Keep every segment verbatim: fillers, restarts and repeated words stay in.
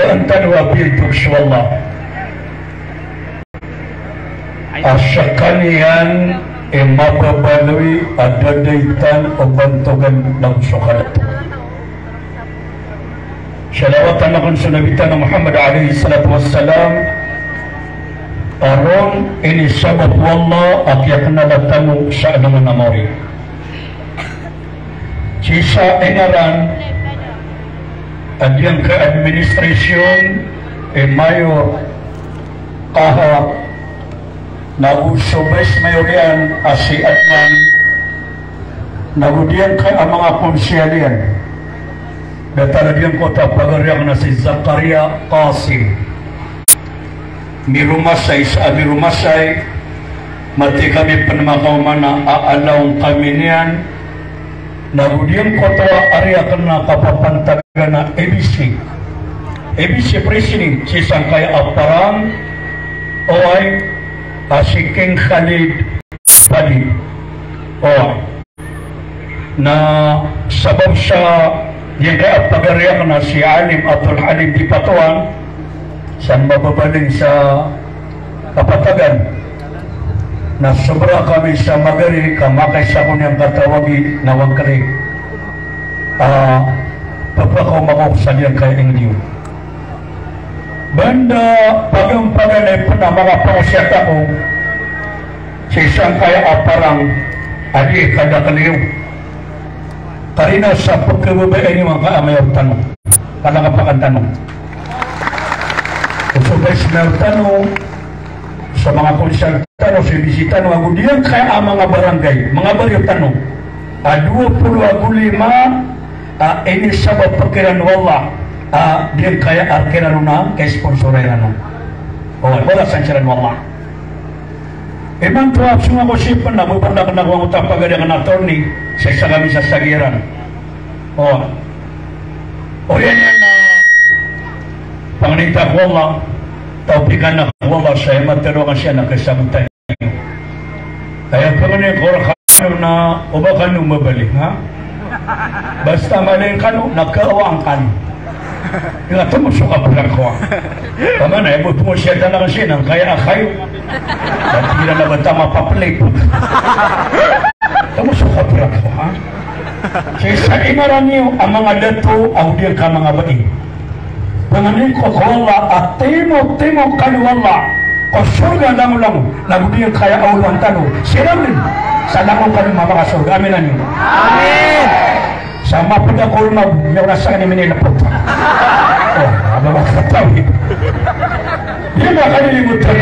Antad o apiya ito so Allah. A skaniyan i mababaloy a dadaitan o bantogan na so kadato. Salawat tano kon so Nabi tano Muhammad alayhis salatu wassalam. A ron inisabap o Allah a kiyaknala tano sa alongan a maori. Sii sa ingaran a giyangkai a administration i Mayor Kaha, nago so Vice Mayor iyan a si Adnan, nago giyangkai a manga konsehal iyan. Datar a giyangkoto a pagari akn a si Zakaria Qasim. Miromasay sa, a miromasay, mati kami pn makaoma na a alaw kami niyan, nago giyangkoto a ari akn a kapapantagan a A B C. A B C president, sii sangkaya a parang, oway, a si King Khalid Padi. Oway. Na sabap sa giyangkaya a pagari akn a si Alim Abdul Halim Dipatuan, sa mababaling sa kapatagan. Na sobra kami sa magari, ka makaisa ko niyan katawagi na wangkali. Ah, pphakaoma ko sa giyangkaya ingd iyo. Banda pagampaganay pn a manga pangosiyat ako, sii sangkaya a parang a di kadakl iyo. Karina sa pkhababayai niyo angkai a mayor tano. Kalakapakan tano. So vice mayor tano, sa manga konsehal tano, so A B C tano, ago giyangkaya a manga barangay, manga baryo tano. A dowa polo ago lima a inisabap kiran o Allah a giyangkaya a kiran on a kaisponsoran iran on. O, balasan siran o Allah. Imanto a song ako sii pn a bo pn ako angkoto a pagari akn a attorney sa isa kami sa sagiran. O. Oriyan iyan a pangnin ta ko Allah, tawpikan ako o Allah sa aya matero akn siyan a kasabotan iyo. Aya pangnin ko rkano na o ba kano mabaloy, ha? Basta maloy kano na kawaan kano. Ino, tomo so kaprangko, ha? Pamana, aya bo tomo siya tanak siya nang kaya a kayo. Dati na ba tama paplay po. Tomo so kaprangko, ha? Sii sa ingaran iyo a manga dato, ago di ka manga bai. Pangnin ko ko Allah a timo-timo kano o Allah ko sorga langolangon, na go di kaya a oloan tano siran dn sa langon kano mamakasorga. Amin, amin. Amin. Sa mapda ko roma bo, miyaona sa kani minilapot. O, aba makatawid. Di na kani limotan.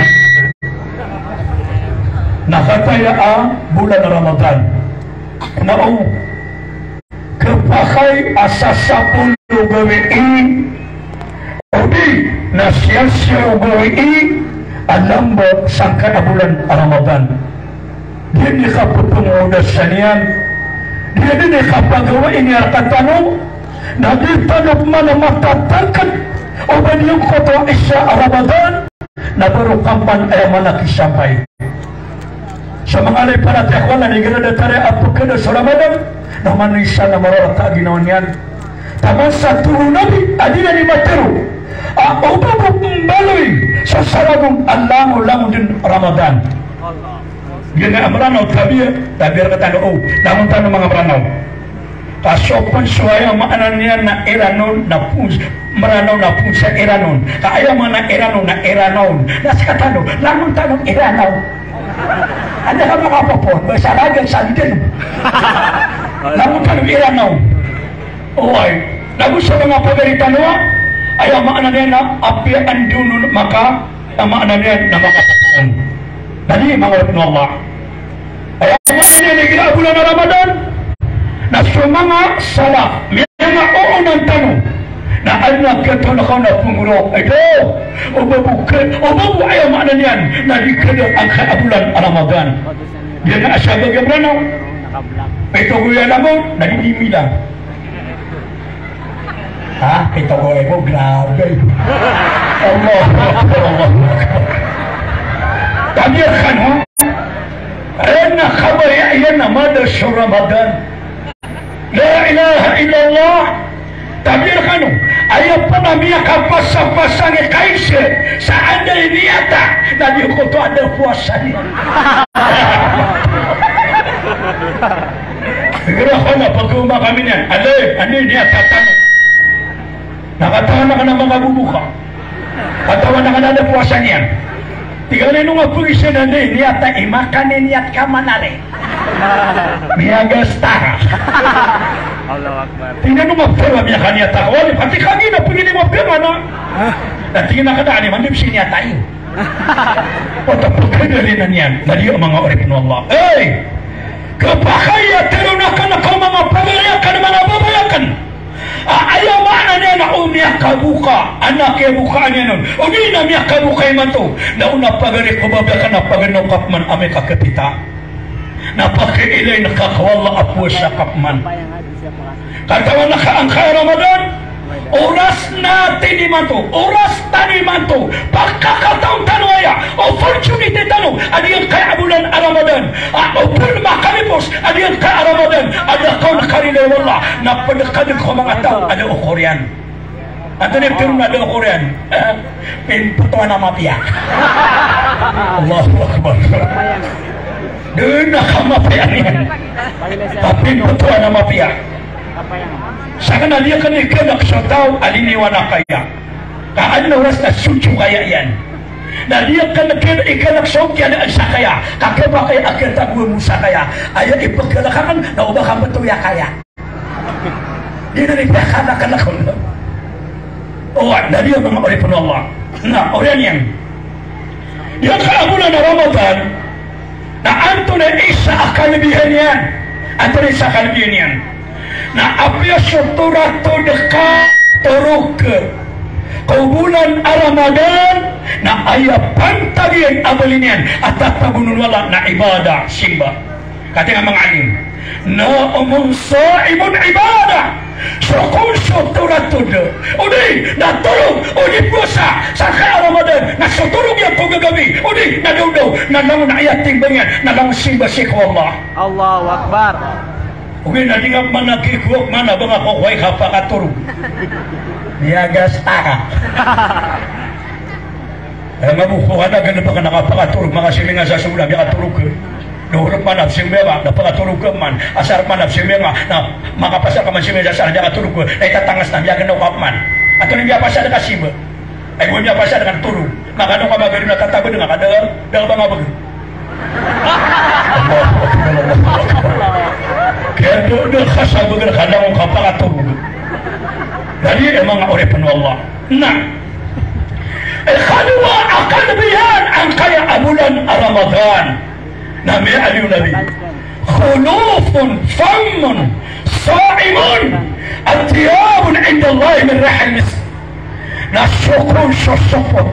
Na kataya a bolan a Ramadan. Na o Khapakay a sasapolo gawii, odi na siyasiyaw gawii a lamba sangkai a bolan a Ramadan. Di niyan kapphangowdasan iyan, di niyan kapagawai niyan rkatano, na di tano pman matatangkd o ba niyan koto a isa a Ramadan. Na baro kampan aya maana kisampay. So manga lay paratiyaya ko Allah, na igira datar a pkhada so Ramadan, na maana isa na mararata a ginawa niyan. Taman sa tig o Nabi a di niyan matharo a o ba bo mbaloy so saragon a langolangon dn Ramadan. Giya a Mranaw, tabiya, tabiya rkatano, o langon tano manga Mranaw. Ka so pn so aya maana niyan na Iran on na pn, Mranaw na pn sa Iran on. Ka aya maana Iran on na Iranaw. Na skatano, langon tano Iranaw. Anda ka makapapon, ba sa ragan sa lidan. Langon tano Iranaw. Oway. Nago sa manga pagari tano a, aya maana niyan na apiya anda on maka Aya maana niyan na makapapon. Na di manga oripn o Allah. Aya maana niyan na igira a bolan a Ramadan na so manga salaf, miyanga oonan tano, na adn a kiyatolakaw na pnggolaw. Aya, o ba bo kd, o ba bo, aya maana niyan na di kd angkai a bolan a Ramadan. Di na asabag a Mranaw. Pito go aya langon na di di mila. Ha? Pito go aya bo, grabe. Allahu Akbar, Allahu Akbar. Tabiya rkano, ha? Aya na kabaya iyan na mada so Ramadan. La ilaha illallah. Tabiya rkano. Aya pn a miyakapasapasang i kaisa sa anda i niyata na di ko to anda powasa niyan. Gira ko na paguma kami niyan. Anda, anda i niyata tano. Na katawan akn a manga boboka. Katawan akn a anda powasa niyan. Tig iyan a ino nga pagisa na anda i niyata i makaniyat ka man ari. Miyagasta ka. Allahu Akbar. Tig iyan a ino nga pagisa a makaniyat ka. Wali, pati kami na pagisa a makaniyat ka. Na tig iyan a kada ani man di psiniyat iyo. Wata pagkadalinan iyan. Na di, manga oripn o Allah. Hey! Kapakay a tharoon akn ko manga pagari akn, manga babay akn. A, aya maana niyan na o miyakaboka, adn a kiyabokaan iyan on. O di na miyakaboka imanto. Na o na pagari ko babay akn na pagari ko kapman a miyakakapita. Na pakiilay ngka ko Allah a powasa ka pman. Katawan ka angkaya Ramadan, oras na tinimanto, oras tano imanto, pakakataon tano aya, opportunity tano, a di angkaya a bolan a Ramadan, a opor makalipos, a di angkaya a Ramadan, a da ka on karilai o Allah, na pd ka dn ko manga taw a da okor iyan. Antonaa i ptharoon a da okor iyan? Pinptowan a mapiya. Allahu Akbar. Da a kamapiya niyan. Pinptowan a mapiya. Sakn a di akn ikalk so taw a liniwan a kaya. Ka adn a oras na sotso kaya iyan. Na di akn ikalk so kiyadaan sa kaya. Ka kiyapakay a kiyatagoan mo sa kaya. Aya ipkalk akn na o ba ka ptoya kaya. Di na di piyakalakalak on. O, na di, manga oripn o Allah. Na, oriyan iyan. Di angkaya a bolan a Ramadan, na antonaa i isa a kalebihan iyan? Antonaa i isa a kalebihan iyan? Na apiya so toratod ka torog ko bolan a Ramadan, na aya pantag iyan a bali niyan a tatago on o Allah na ibadah, simba. Katii a manga alim, nawmun sa'imun ibadah. So kon so toratod, odi na torog, odi powasa, sangkaya Ramadan, na so torog iyan ko gagabi, odi na dawdaw, na langon aya timbang iyan, na langon simba sii ko Allah. Allahu Akbar. Ogaid na di ngka pman a kikowaa pman a ba ngka kokowai kapakatorog. Miyagasta ka. Aya nga bo ko ana, ganap ka na kapakatorog, makasiminga sa sola, miyakatorog ka. Dohor pman a psimba ka, na pakatorog ka pman. Asar pman a psimba ka, na makapasad ka man siminga sa asar, miyakatorog ka. Na itatangas na, miyaganaw ka pman. Antonaa i miyapasad ka, simba? Ay, bo miyapasad ka, torog. Makano ka magrib na tatabad nga ka da, da ka ba nga bagr? Allahu Akbar, Allahu Akbar. Kaya da, da ka sa bagr ka langon kapakatorog. Dadi, e manga oripn o Allah. Na, ikadowa a kalebihan angkaya a bolan a Ramadan, na miyaaloy o Nabi, "Khulufun famin sa'imin atyabu indallahi min rihil misk." Na so kon so sopot,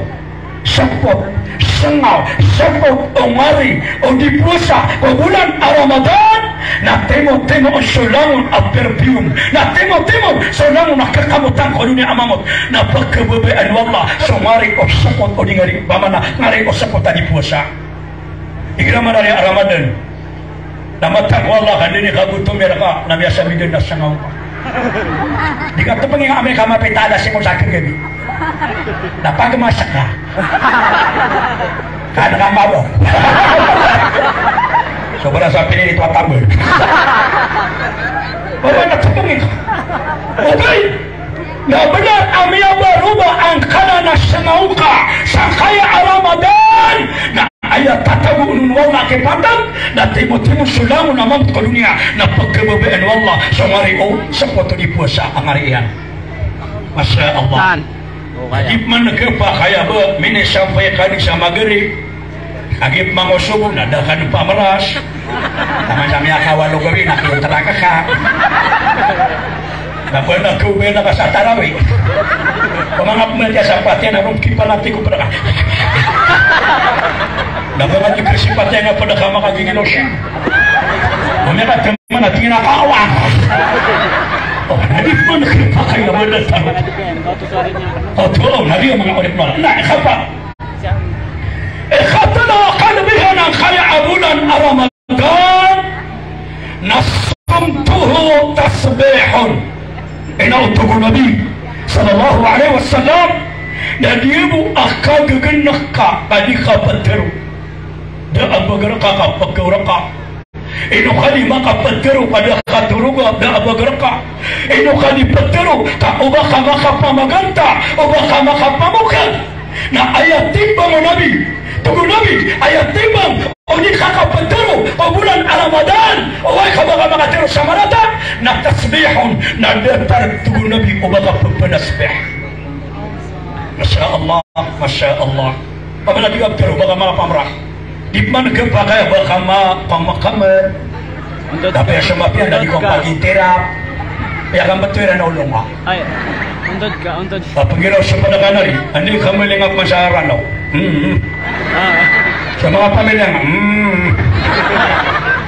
sopot, sngaw, sopot o ngari o di powasa ko bolan a Ramadan, na timotimo on so langon a perfume, na timotimo on so langon a kakamotan ko doniya a mamot, na pkhababayaan o Allah so ngari o sopot o di ngari, ba mana ngari o sopot a di powasa. Igira man ari a Ramadan, na matag o Allah ka dn i kagotom iyan rka, na miyasabid dn a sngaw ka. Di ka tpngi nga amay ka mapita a da sii ko sakit ka di. Na pagmasak ka. Ka dn ka mabok. So, bara sa pinili to a tambol. Bawa na tpngi ka. Okay. Na bnar a miyabaroba angkanan a sngaw ka sangkaya a Ramadan. Na aya tatago on o Allah a kipantag, na timotimo so langon a mamot ko doniya, na pkhababayaan o Allah so ngari o sopot o di powasa a ngari iyan. Masha Allah. Tan. Di pman khapakay a ba minisampay ka di sa magrib, kagiya pman ko sobo na da ka dn pamras. Taman sa miyakawalo gawii na kiyotraka ka. Na ba na kawbay na ka sa tarawih. Pamangap man tiya sa Fatiha na ron kipanati ko pd ka. Na ba na di ka si Fatiha na pd ka makagigil o siya. Mamaya ka teman na tingin na kawan. O, na di pman khapakay a ba da taro. O, to, na di a manga oripn o Allah. Na, khapa. Ikatlo a kalebihan angkaya a bolan a Ramadan, na sumtuhu tasbihun. Ino oto ko Nabi, sallallahu alaihi wasallam, na di bo a kagegeneka ka di kapetero. Da a bagereka ka pegawreka. Ino ka di makapetero ka da katoroga, da a bagereka. Ino ka di petero ka o ba ka makapamaganta, o ba ka makapamokag. Na aya timbang o Nabi, tig o Nabi, aya timbang o di kakapetero o bulan a Ramadan, o ay ka ba ka makatero sa marata, na tasbihun, na datar, tig o Nabi, o ba ka pepenasbih. Masha Allah, masha Allah. Pamana di kapetero, ba ka makapamra. Di man kepakay ba ka ma-, pamakamer. Tapi a so mapiya na di ko pagintera. Ya kan beto iran a olonga. Ay, ontod ka, ontod. Pagiraw sa padakanari, andi ka melingap man sa Ranaw. Hmm, hmm. Ah. Sa manga pamilya nga, hmm.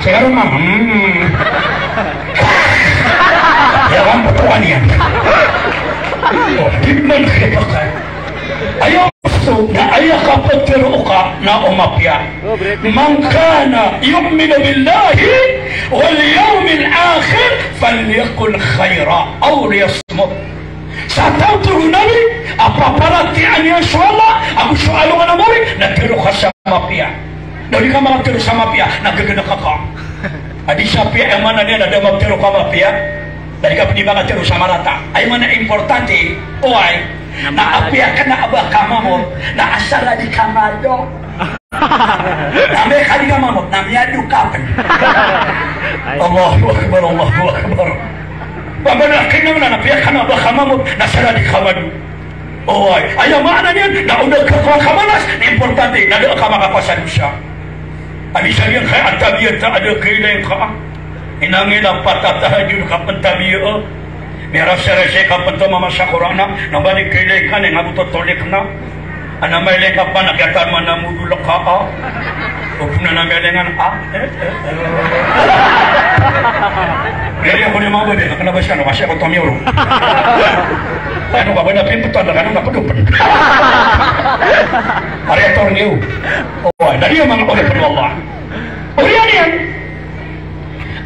Sa karoma, hmm. Ya kan beto iyan. O, di man kepakay. Aya so, na aya kapetero ka na o mapiya. Man kana yu'minu billahi wal yawmil akhir falyaqul khayran aw liyasmut. Sa taw, tig o Nabi, a paparatiyayaan iyan so Allah ago so alongan a maori, na tero ka sa mapiya. Na o di ka makatero sa mapiya, na gegeneka ka. A di sa piya, aya maana niyan na da makatero ka mapiya, na di ka pwede makatero sa marata. Aya maana importante, oway, na apiya kena a ba ka mamot, na asar a di ka mado. Na amay ka di ka mamot, na miyado ka pen. Allahu Akbar, Allahu Akbar. Ba, ba, na kinang na, na apiya kena a ba ka mamot, na asar a di ka mado. Oway, aya maana niyan na o da ka kowa kamalas, na importante na da ka makakowa sa dosa. Andi sa giyangkaya a tabiya ta a da kailay ngka a inangila patatahajud ka pen tabiya a miyarasarasay ka pen ta mamasa Qur'an a, na ba di kailay ngka na inga bo totolik na. Ana mailay ngka pen a kiyatarman a modol ka a. O pen ana miyailay ngka a. Dadi ako niyo manga babay, kena ba siya, no, kasi ako tomiyo ro. Ano ka ba na pimpetan, kano na pedopen. Ari ator niyo. O, dadi a manga oripn o Allah. Oriyan iyan.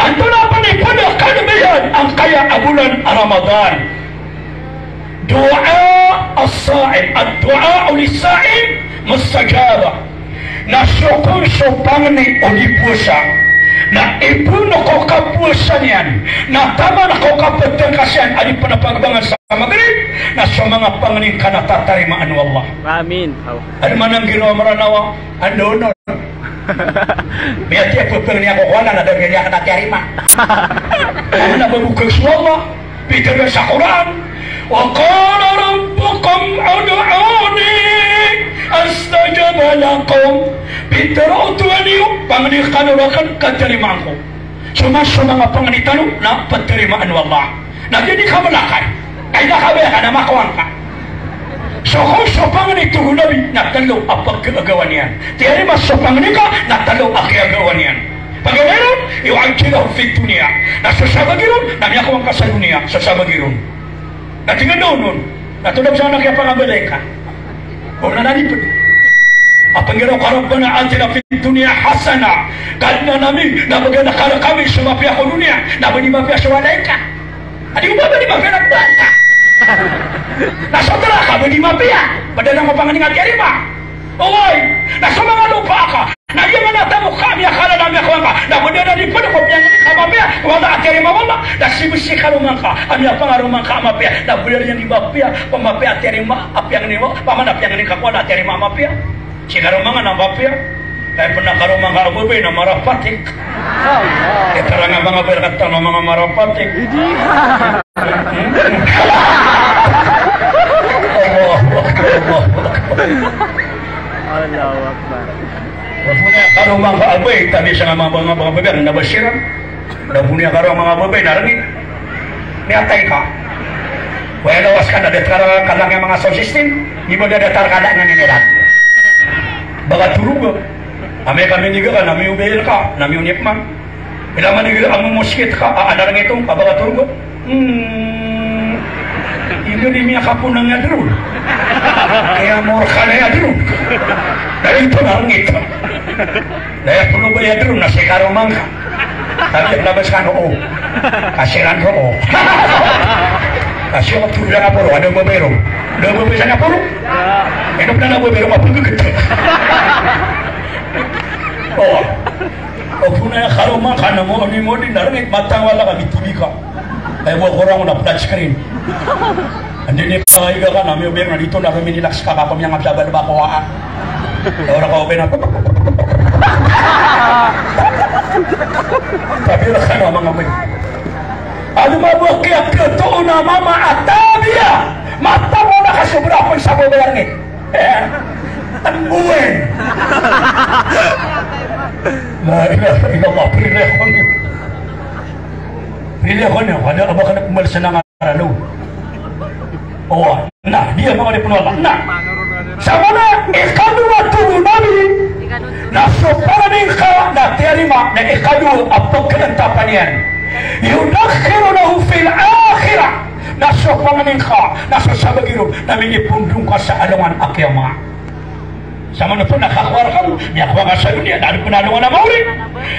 Antonaa pn i pd a kalbihan angkaya a bolan a Ramadan. Du'a as-sa'im, ad-du'a lis-sa'im mustajabah. Na so kon so pangni o di powasa na ipoon ko kapowasa niyan, na taman ko kaptngkas iyan a di pn pagbangan sa Maghrib, na so manga pangni ngka na tatarimaan o Allah. Amin. Adn man a giraw a Mranaw a, anda on. Miyatiyap a pangni ako ko Allah na da a giyangkaya a tiyarima. Anda ba bokag so Allah? Pitharo sa Qur'an, "Wa qala rabbukum ud'uni astajib lakum." Pitharo o Tuhan iyo, pangni kano rakn ka tarimaan ko. So manga, so manga pangni tano na ptarimaan o Allah. Na giya di ka mlakay. Kay da ka baya ka na makowa ngka. So kon so pangni, tig o Nabi, na tlo a pkhaagawan iyan. Tiyarima so pangni ka, na tlo a kiyaagawan iyan. Paganay ron, yu'ajjiluhu fid dunya. Na so sabagi ron, na miyakowa ngka sa doniya, so sabagi ron. Na tig iyan on, na tlo sa na kiyapangabalay ka. Bo na nalipd. A pnggiraw ka, "Rabbana atina fid dunya hasanah." Kadnan ami, na bgan ka rkami so mapiya ko doniya, na ba di mapiya so walay ka. Adi o ba di mapiya na bata. Na so tlo ka ba di mapiya. Pd anan ko pangni nga tiyarima. Oway, na so manga lopa ka, na giya man a tamok ka, miyakala na miyakowa ngka, na bnar iyan di pd ko piyangni ka a mapiya, wala a tiyarima o Allah, na sii bo si karoma ngka a miyapangaroma ngka a mapiya, na bnar iyan di mapiya, ko mapiya a tiyarima a piyangni o Allah, pman a piyangni ka ko Allah a tiyarima a mapiya. Si karoma ngka na mapiya. Kay pn a karoma ngka a babay na marapatik. Ipiranga manga babay rktano a manga marapatik. Allahu Akbar, Allahu Akbar. Allahu Akbar. Walaupun a karoma ngka a babay, tabi sa manga, manga, manga babay, na ba siran. Walaupun a karoma ngka a babay, na rngit. Miyatay ka. Wala, lawas ka na datar ka lang a manga sound system. Di ba da datar ka lang a niniran. Ba ka toroga. Amay ka miniga ka, na miyobayl ka, na miyonipman. Ilay man i gila a momoskit ka, a, a, na rngit on ka, ba ka toroga. Hmm. Indo di miyakaponang a drone. Kaya morka na a drone. Dali ito na rngit. Daya pono ba a drone na si karoma ngka. Tabi a labas ka, no, o. Ka siran roo. Kasi ako turo na poro, ano ba pero? Ano ba bisa na poro? Ano ba na ba pero? Mapagagad. O. O, kung na karoma ka na mo, ni mo, ni narangit, matang wala ka, bitibika. Ay, mo, korang na flat screen. Andi ni ka, iga ka na, mi obeng na dito, na ruminilaks ka, kako miyang absabal ba ko, ah. Ora ka obeng na. Tapi wala ka na, mga may. Ano ba, ba kaya katoon na mama a tabiya? Matamo na ka sobra pn sa babayar ni. Eh? Tambuin. La ilaha illallah, prilihon. Prilihon, wala ka ba ka na pumal sa nanga Ralo. O, na, di a manga oripn o Allah. Na. Sa mana ikadowa a togo o Nabi, na so pangningka na tiyarima, na ikadowa a pkhaantapan iyan. Yudakhirunahu fil akhirah. Na so pangningka, na so sabagi ron, na minipondong ka sa alongan a kiyamat. Sa manoto na kakowa rka, miyakowa ka sa doniya, na adn pn a alongan a maori.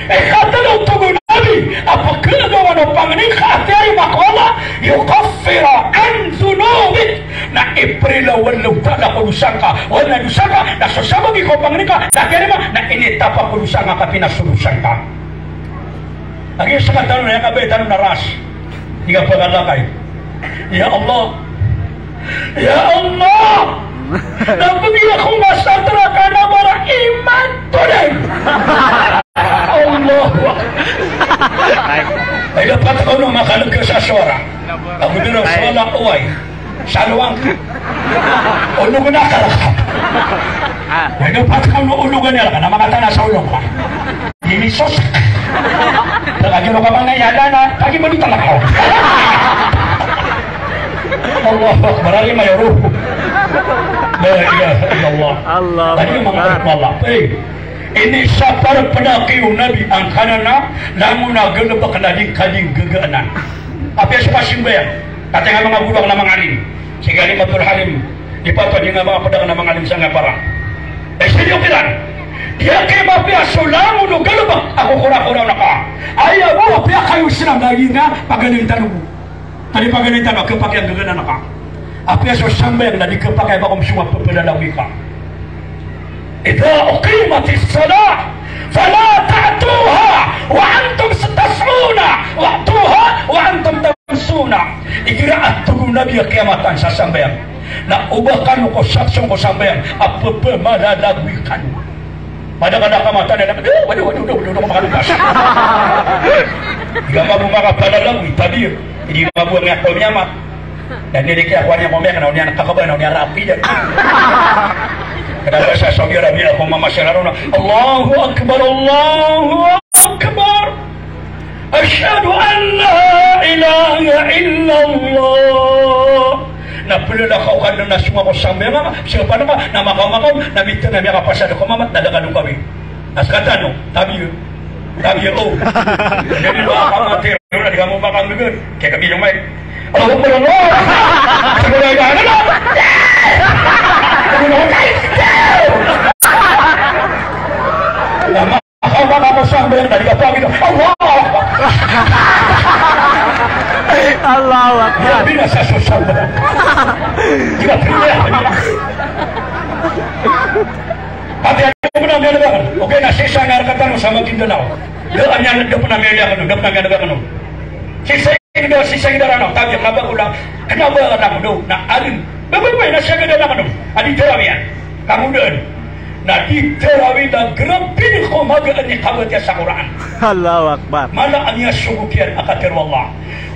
Ikatlo a togo o Nabi a pkhaagawan o pangningka a tiyarima ko Allah, yukaffiru an dhunubik, na iprila o Allah Ta'ala ko dosa ngka, o Allah dosa ngka, na so sabagi ko pangningka na tiyarima, na initapa ko dosa ngka, kapina so dosa ngka. Lagid sa katano na aya kabaya tano na ras. Di ka pagkalakay. Ya Allah. Ya Allah. Na pagila ko masatra ka na bara iman today. Allahu Akbar. Ay, dapat ko no makalagkas sa suwara. Ako din ang suwara, uway. Sa luwang ka. Ologan ka raka. Ay, dapat ko no ologan iyan raka na makatana sa olong ka. Ini sos. Pagkagiro ka bang na iyada na, pagi mo dito na ko. Allahu Akbar, ari mayo ro. La ilaha illallah. Allahu Akbar. Tadi mga Allah. Eh, inisapar pn aki o Nabi angkanan na langon a galbk na di ngka di nggagaanan. Apiya so kasimbayang, katii nga manga guro akn a manga alim. Sii ki Halimatul Halim, di pato di nga manga pd akn a manga alim sangkaya para. Eh, sii kiran. Di aki mapiya so langon o galbk a kokorakoraw na ka. Aya bo apiya kayo sii na lagid na paganayan tano bo. Tadi paganayan tano, khapakay a nggagaanan ka. Apiya so sambayang na di khapakay ba ko msonga pepelalawi ka. Idha uqimatis salah, fala ta'tuha wa antum tas'una, wa'tuha wa antum tamshuna. Igira a togo o Nabi a kiyamatan sa sambayang, na oba kano ko saksong ko sambayang a pepemalalawi kano. Pada kada ka mata na, aduh, aduh, aduh, aduh, aduh, makalupas. Di ka mabo makapalalawi, tabi. Di ka mabo nga ko miyamat. Dan di kaya ko niyan ko miyak, na niyan kakaba, na niyan rapi dan. Kada ba sa Saudi Arabia ko mama sila ron, Allahu Akbar, Allahu Akbar. Ashhadu an la ilaha illallah. Na pelelakaw ka na songa ko sambayang ka, siyapa na ka, na makaw-makaw, na mita na miyakapasad ko mamat, na da ka dokawi. Na sekatano, tabi, tabi, o. Jadi doa ka mati, na di ka mo makanggeged. Kaya kami yung may, Allahu Akbar, Allahu Akbar. Sabi na, "Ano na?" Ano na? Lama. Ako ba ka mo sambayang na di ka pagi na, Allahu Akbar. Allahu Akbar. Di na sa so sambayang. Di na pinaya. Pati ano mo na may alaga. Okay na, sii sa nga rkatano sa Maguindanao. Da a niyan da pn a may alaga kano, da pn a may alaga kano. Sii sa Inda, sii sa Inda Ranao, tabi, kna ba ko lang, kna ba ko lang, no, na alin. Ba, ba, ba, na siya ka da lang, no. Adi tarawih iyan. Kamudan. Na di tarawih na grabe ko magaan i kabatiya sa Qur'an. Allahu Akbar. Mala a miyasogo kiyan a katharo o Allah.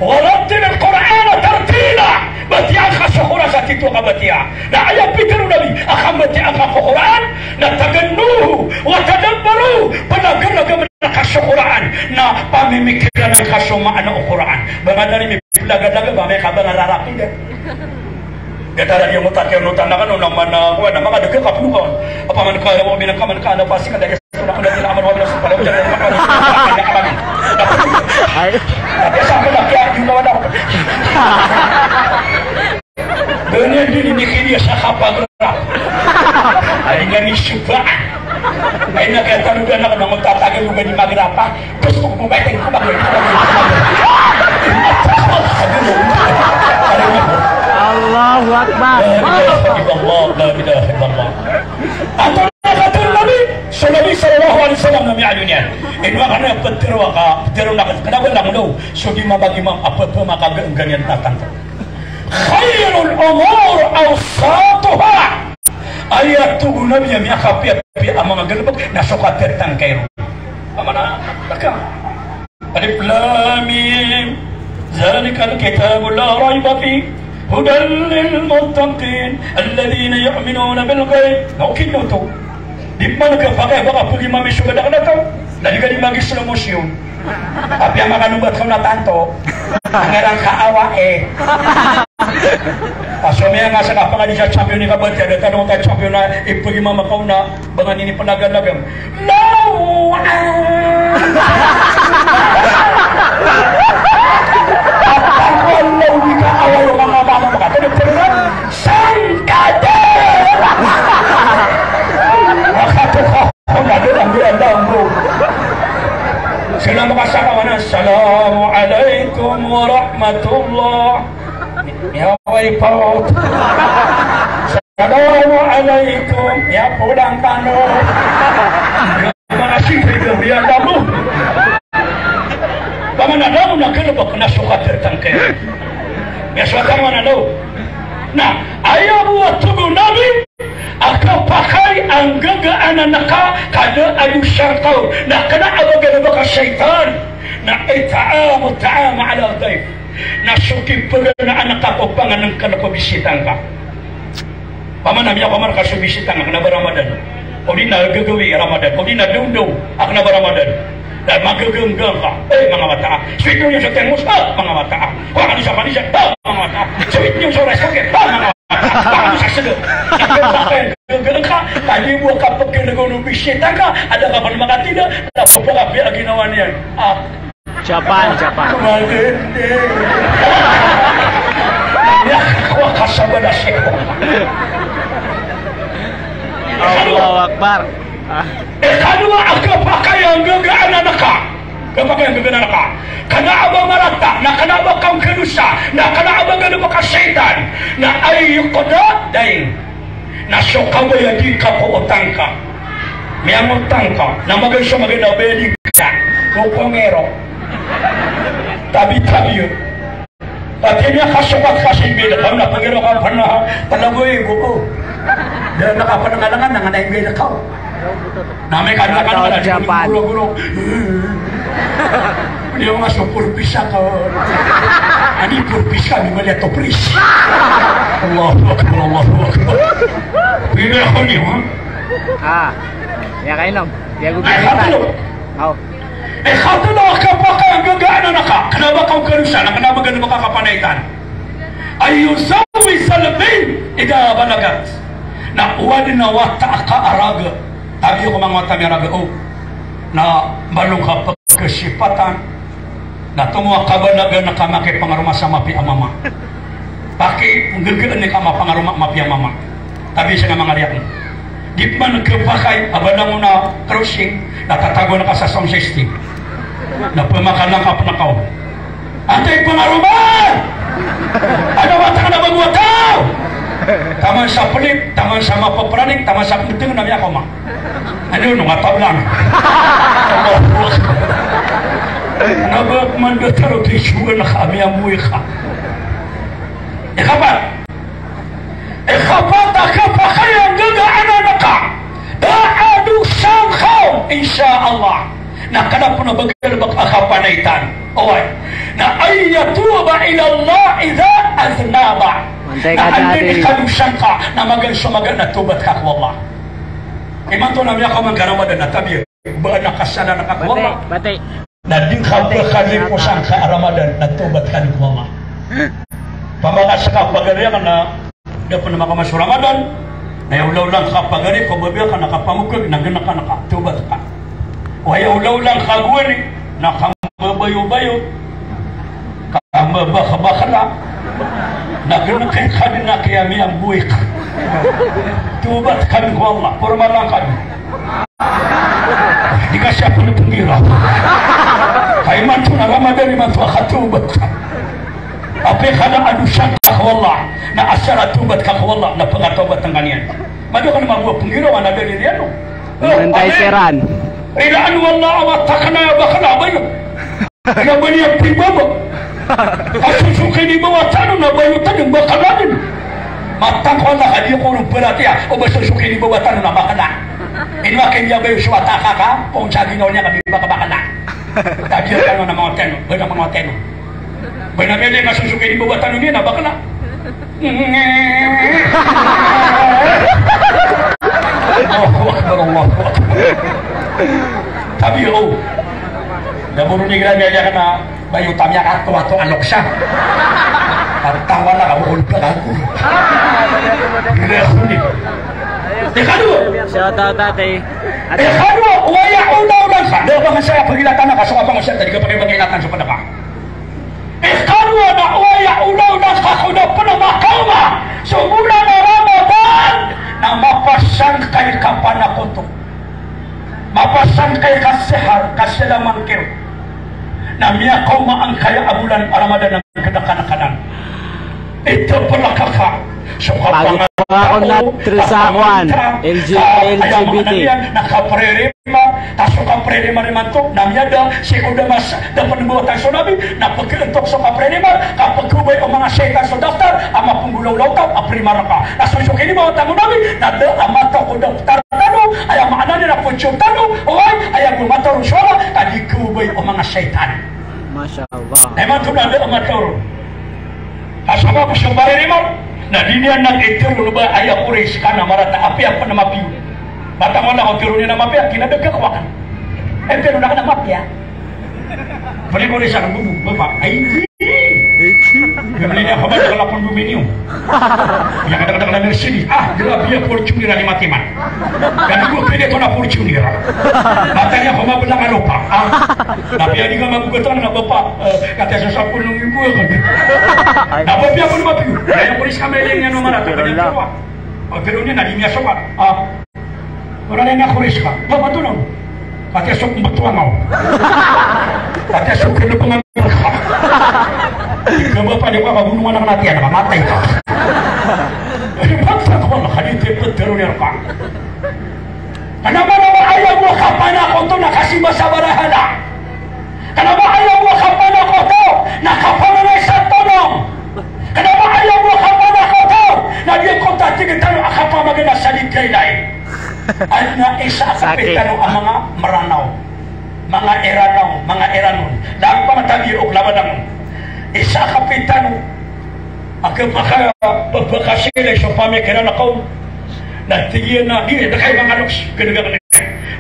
Warattilil Qur'ana tartila. Batiyaan ka so Qur'an sa tito a kabatiya. Na aya pitharo o Nabi, a kabatiya angka ko Qur'an, na tagannuhu, wa tadabbaru, panaganagam na ka so Qur'an, na pamimikiran ka so maana o Qur'an. Ba nga dari mi plagalaga ba may ka ba nga rarapi da. Gatara di mo takir no tanakan no naman na kuwan na makadagdag ka pulukan. Apa man ka, wa min ka man ka na pasi ka dari sa na kala di na aman wa min sa pala ko dari na kala. Ay. Tapi sa pala kaya yung naman ako. Ganyan din, hindi kiniya sa kapagra. Ay, nga ni suba. Ay, nakatalugan ako ng tatagay yung ganyan magrapa. Gusto ko ba yung kumagay? Kumagay. Kumagay. Akbar. La ilaha illallah, la ilaha illallah. Antonaa i katharo o Nabi? So Nabi sallallahu alaihi wasallam na miyaaloy niyan, ino akn a ptharoa ka, ptharoon akn, kna ba langon o so di mabagimam a pphamakangganggan iyan a tanto. Khairul umur awsatuha. Aya tig o Nabi a miyakapiyapiya a manga galbk na so katharo tangkai ron. Amana, taka. Alif Lam Mim. Zalikal kitabu la rayba fih. Hudan lil muttaqin. Alladhina yu'minuna bil ghaib. Na okit oto. Di pman khapakay a ba ka pagimami so kadakl a taw. Na di ka di mag-slow motion. Apiya makanobat ka on a tanto. Angaran ka awa, eh. A so miyanga sa kapangadi sa champion i kabatiya, da tano ta champion a ipagimama ka on a ba nga ninipanagalagam. Law, ah. Apang ko law di ka awa o manga mama ka. Tano pernah sangkade. Makatoka. Sila makasakawan a, "Assalamu alaikum warahmatullah." Miyaway paot. "Assalamu alaikum." Miyapolang tano. Makasipig a miyalambo. Pamanadaw na galbk na so katharo tangkai. Miyasowa tano manadaw. Na aya bo a tig o Nabi, a khapakay a nggaga a anak ka, ka da a dosa ngka on, na kna a ba galbk a shaytan, na it'amu ta'am ala dhayf. Na so kipagana a anak ka ko pangnngkn ko bisita ngka. Pamana miyakoman ka so bisita ngka, kna ba Ramadan. O di na gagawi Ramadan, o di na dawdaw a kna ba Ramadan. Na magagangga ka, eh, manga wata. Sweet niyo so tengos, ah, manga wata. Kowa ka di sa manisa, ah, manga wata. Sweet niyo so rice cooker, ah, manga wata. Baka mo sa sege. Ikaw sa akin, gagawin ka, tadi mo ka pagkinagono bisita ka, ada ka pa naman katida, na pagkakapi a ginawa niyan. Ah. Japan, Japan. Maganda. Nakakuha ka sa balasik. Allahu Akbar. Ah. Ikadowa a kapakay a nggaga a anak ka. Kapakay a nggaga a anak ka. Kna a ba marata, na kna a ba kangkadosa, na kna a ba galbk a shaytan, na ay yuqda dayn. Na so kabayadi ka ko otang ka. Miyangotang ka, na magaan so magaan a bayadi ka ko pangero. Tabi-tabi. Pati niyan kasokat ka sa inged ka, na pagiro ka pn a, talagoy, buko. Da na ka pn ngalangan, na ngana inged ka. Na amay ka na ka na, Japan. Guro-guro. Di nga so purpisa ka. Adi purpisa, di mali ato pris. Allahu Akbar, Allahu Akbar. Pwede ako niyo, ha? Ah, ya kainom. Ya, gu-, ay, katulo. Aw. Eh, katulo a kapakay a nggaga a anak ka, kna ba ka o kadosa, na kna ba ka kapanaytan. An yuzawwijal bint idha balagat. Na o adn a wata a ka a raga. Tabiya ko manga wata a miyaraga, o. Na mbaloy ka pkhasipatan. Na tomo a kabalagan ka makipangaroma sa mapiya a mama. Paki, nggagaan i ka mapangaroma a mapiya a mama. Tabiya sangkai a manga riya akn. Di pman khapakay a ba langon a crossing, na tatagoan ka sa sound system. Na pmakalang ka pn a kaw. Antaa i pangaroma? Adn a wata ka na ba ngowata? Taman sa plip, taman sa mapapraning, taman sa pntng na miyakoma. Ano, no, nga tablang. Allahu Akbar. Na ba pman da taro di sugan ka, miyamboy ka. Ikapat. Ikapat a kapakay a nggaga a anak ka. Da a dosa ngka on, insha Allah. Na kna pn a ba galbk a kapanaytan. Oway. Na an yatuba ila Allah idha aznaba. Na anda i kadosa ngka, na magaan so magaan a tobat ka ko Allah. Imanto na miyakaoma ngka Ramadan na tabiya. Ba na kasala na ka ko Allah. Bati, bati. Na di ka ba kaliposan ka a Ramadan na tobat ka ko Allah. Pamaka ska pagari akn na da pn a makaoma so Ramadan, na aya olaola ngka pagari ko babaya ka na kapamokg na gn ka na ka, tobat ka. Aya olaola ngka gowani na kambabayobayo, kambabakbakla, na gn ka i Kadnan a kiyamiyamboy ka. Tobat ka ko Allah, pormalan ka. Di ka siya pnpngira. Ka imanto na Ramadan, imanto a katobat ka. Apiya ka na adosa ka ko Allah, na asar a tawbat ka ko Allah, na pkatawbat ngka niyan. Mado ka na mago a pnggiraw a na da di riyan o. Mantay siran. Ridaan o Allah a wata ka na bakla a bayo. Ina ba niyan pibaba. Ka so so kinibawa tano na bayo tano bakla dn. Matang ko Allah ka di ko ron paratiya o ba so so kinibawa tano na bakla. Ino a kiniya bayo so wata ka ka, pon sa ginawa niyan ka di bakla. Tabiya tano na manga tano, ba na manga tano. Ba na miyada na so so kinibawa tano niyan na bakla. Allahu Akbar, Allahu Akbar. Tabiya o. Da bo ron igira miyada ka na bayo ta miyakatoato a lokes. Pantang wala ka bo ko lbag ago. Bila ko ni. Ikadowa. Shout out, ate. Ikadowa, wa ya'uda, udan sa. Da ba nga saya pagilatan ka so kapangosiyat, di ka pakay pagilatan so padaka. Ikadowa na wa ya'uda, udan ka ko da pn makaoma so bolan a Ramadan na mapasangkay ka panakoto. Mapasangkay ka sihar, ka sila mangkir. Na miyakaoma angkaya a bolan a Ramadan na kadakanakanan. Ito pala kaka. So kapangako na teresa kwan, L G, L G B T. Na kaprerima, ta so kaprerima rimanto, na miyada, sii ko da mas, da pnbawatan so Nabi, na pkhaantok so kaprerima, ka pkhobay o manga shaytan so daftar a mapnggolawlaw ka a prima raka. Na so so kinibawatan o Nabi, na da a mataw ko daftar tano, aya maana niyan na pziyog tano, oway, aya go mataw so Allah, ka di khobay o manga shaytan. Masha Allah. Imanto na da a mataw. Ka sabap so kaprerima, na di niyan na itharo o ba aya Quraysh ka na marata apiya pn a mapiya. Matang wala ko tharo niyan a mapiya, kinadagak waka. Itharo na ka na mapiya. Pwede ko rin sa bubu, bapa. Ay, hindi. Gabli niya ko ba, wala pn dominium. Aya kadakadakl a Mercedes. Ah, grabe a Fortuner a lima timan. Kami ko pwede ko na Fortuner. Matang niya ko mablang a lopa. Ah, tapi adi ka magugutan na bapa. Eh, kata sa sapolo nggibo ka. Na bapa, aya pn a mapiya. Aya pn sa mailing niyan o marata. Kanya tuwa. O, pero niya na di niya sokat. Ah. Ora niyan a Quraysh ka. Ba, ba, tolong. Pati a sok mbtowa ngaw. Pati a sok kena pengamal ka. Ika ba padi ka, ba, gunungan a kena tiyan, ba, matay ka. Matay ka, ba, hadith, ipetero niyan ka. Kena ba, na ba, aya bo a kapanakoto na kasimba sa barahala. Kena ba aya bo a kapanakoto na kapamanay sa tonong. Kena ba aya bo a kapanakoto na di ko ta tig tano a kapamagana sa di kailay. Adn a isa a kapitano a manga Meranaw, manga Iranaw, manga Iranon. Lagid o pamatabi o labanan. Isa a kapitano a kapaka, pepakasilay so pamikiran a kaom. Na tig iyan a, di, da kay manga loks, kena gagawin.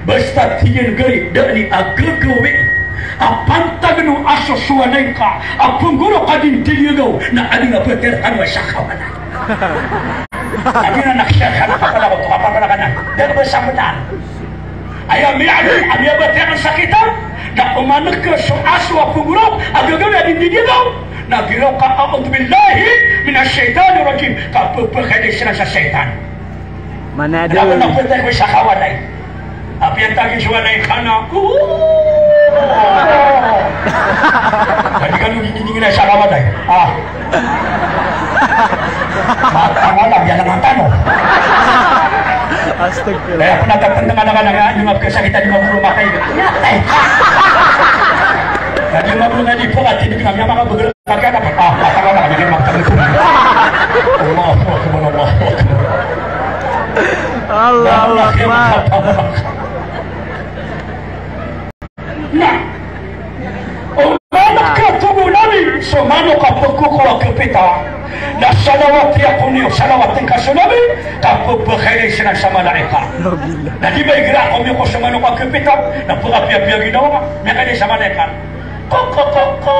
Basta tig iyan gari, da ni a gagawin a pantag o asosowanay ka a penggoro ka di tig iyan gaw, na adn a peter kano a isa kawana. Adn a nakasiyar kano a kapala ko, kapala ka na. Da ba sa benar. Aya miyaaloy, a miyabatiya akn sa kitab, na oman ka so aso a penggoro a gagawin a di tig iyan gaw, na giraw ka, "A'udhu billahi minash shaitanir rajim." Ka pepakailay siran sa shaitan. Manado. Kena ba na pwede ko isa kawanay. Apiya tagi so wanay ka na. Kadi kano di, di, di na isa kawanay. Ah. Matang wala, biya na matano. Astagfirullah. Kaya pn a tatandang anak-anak nga, di mapkasakitan, di mapkamatay. Matay. Kadi mapkamatay, di pkamatay, di pkamatay, makabeger. Kaka na, ah, kaka na, kaka na, kaka na. Allahu Akbar, Allahu Akbar. Allahu Akbar. Na, o manok a tomo o Nabi, so manok a pekoko a kapita. Na salawat iyan ko niyo, salawat ingka so Nabi, ka pepakailay siran sa malaikat. Na di ba igira ko miyo ko so manok a kapita, na pekapiyapiya ginawa ka, miyakailay sa malaikat. Ko, ko, ko, ko.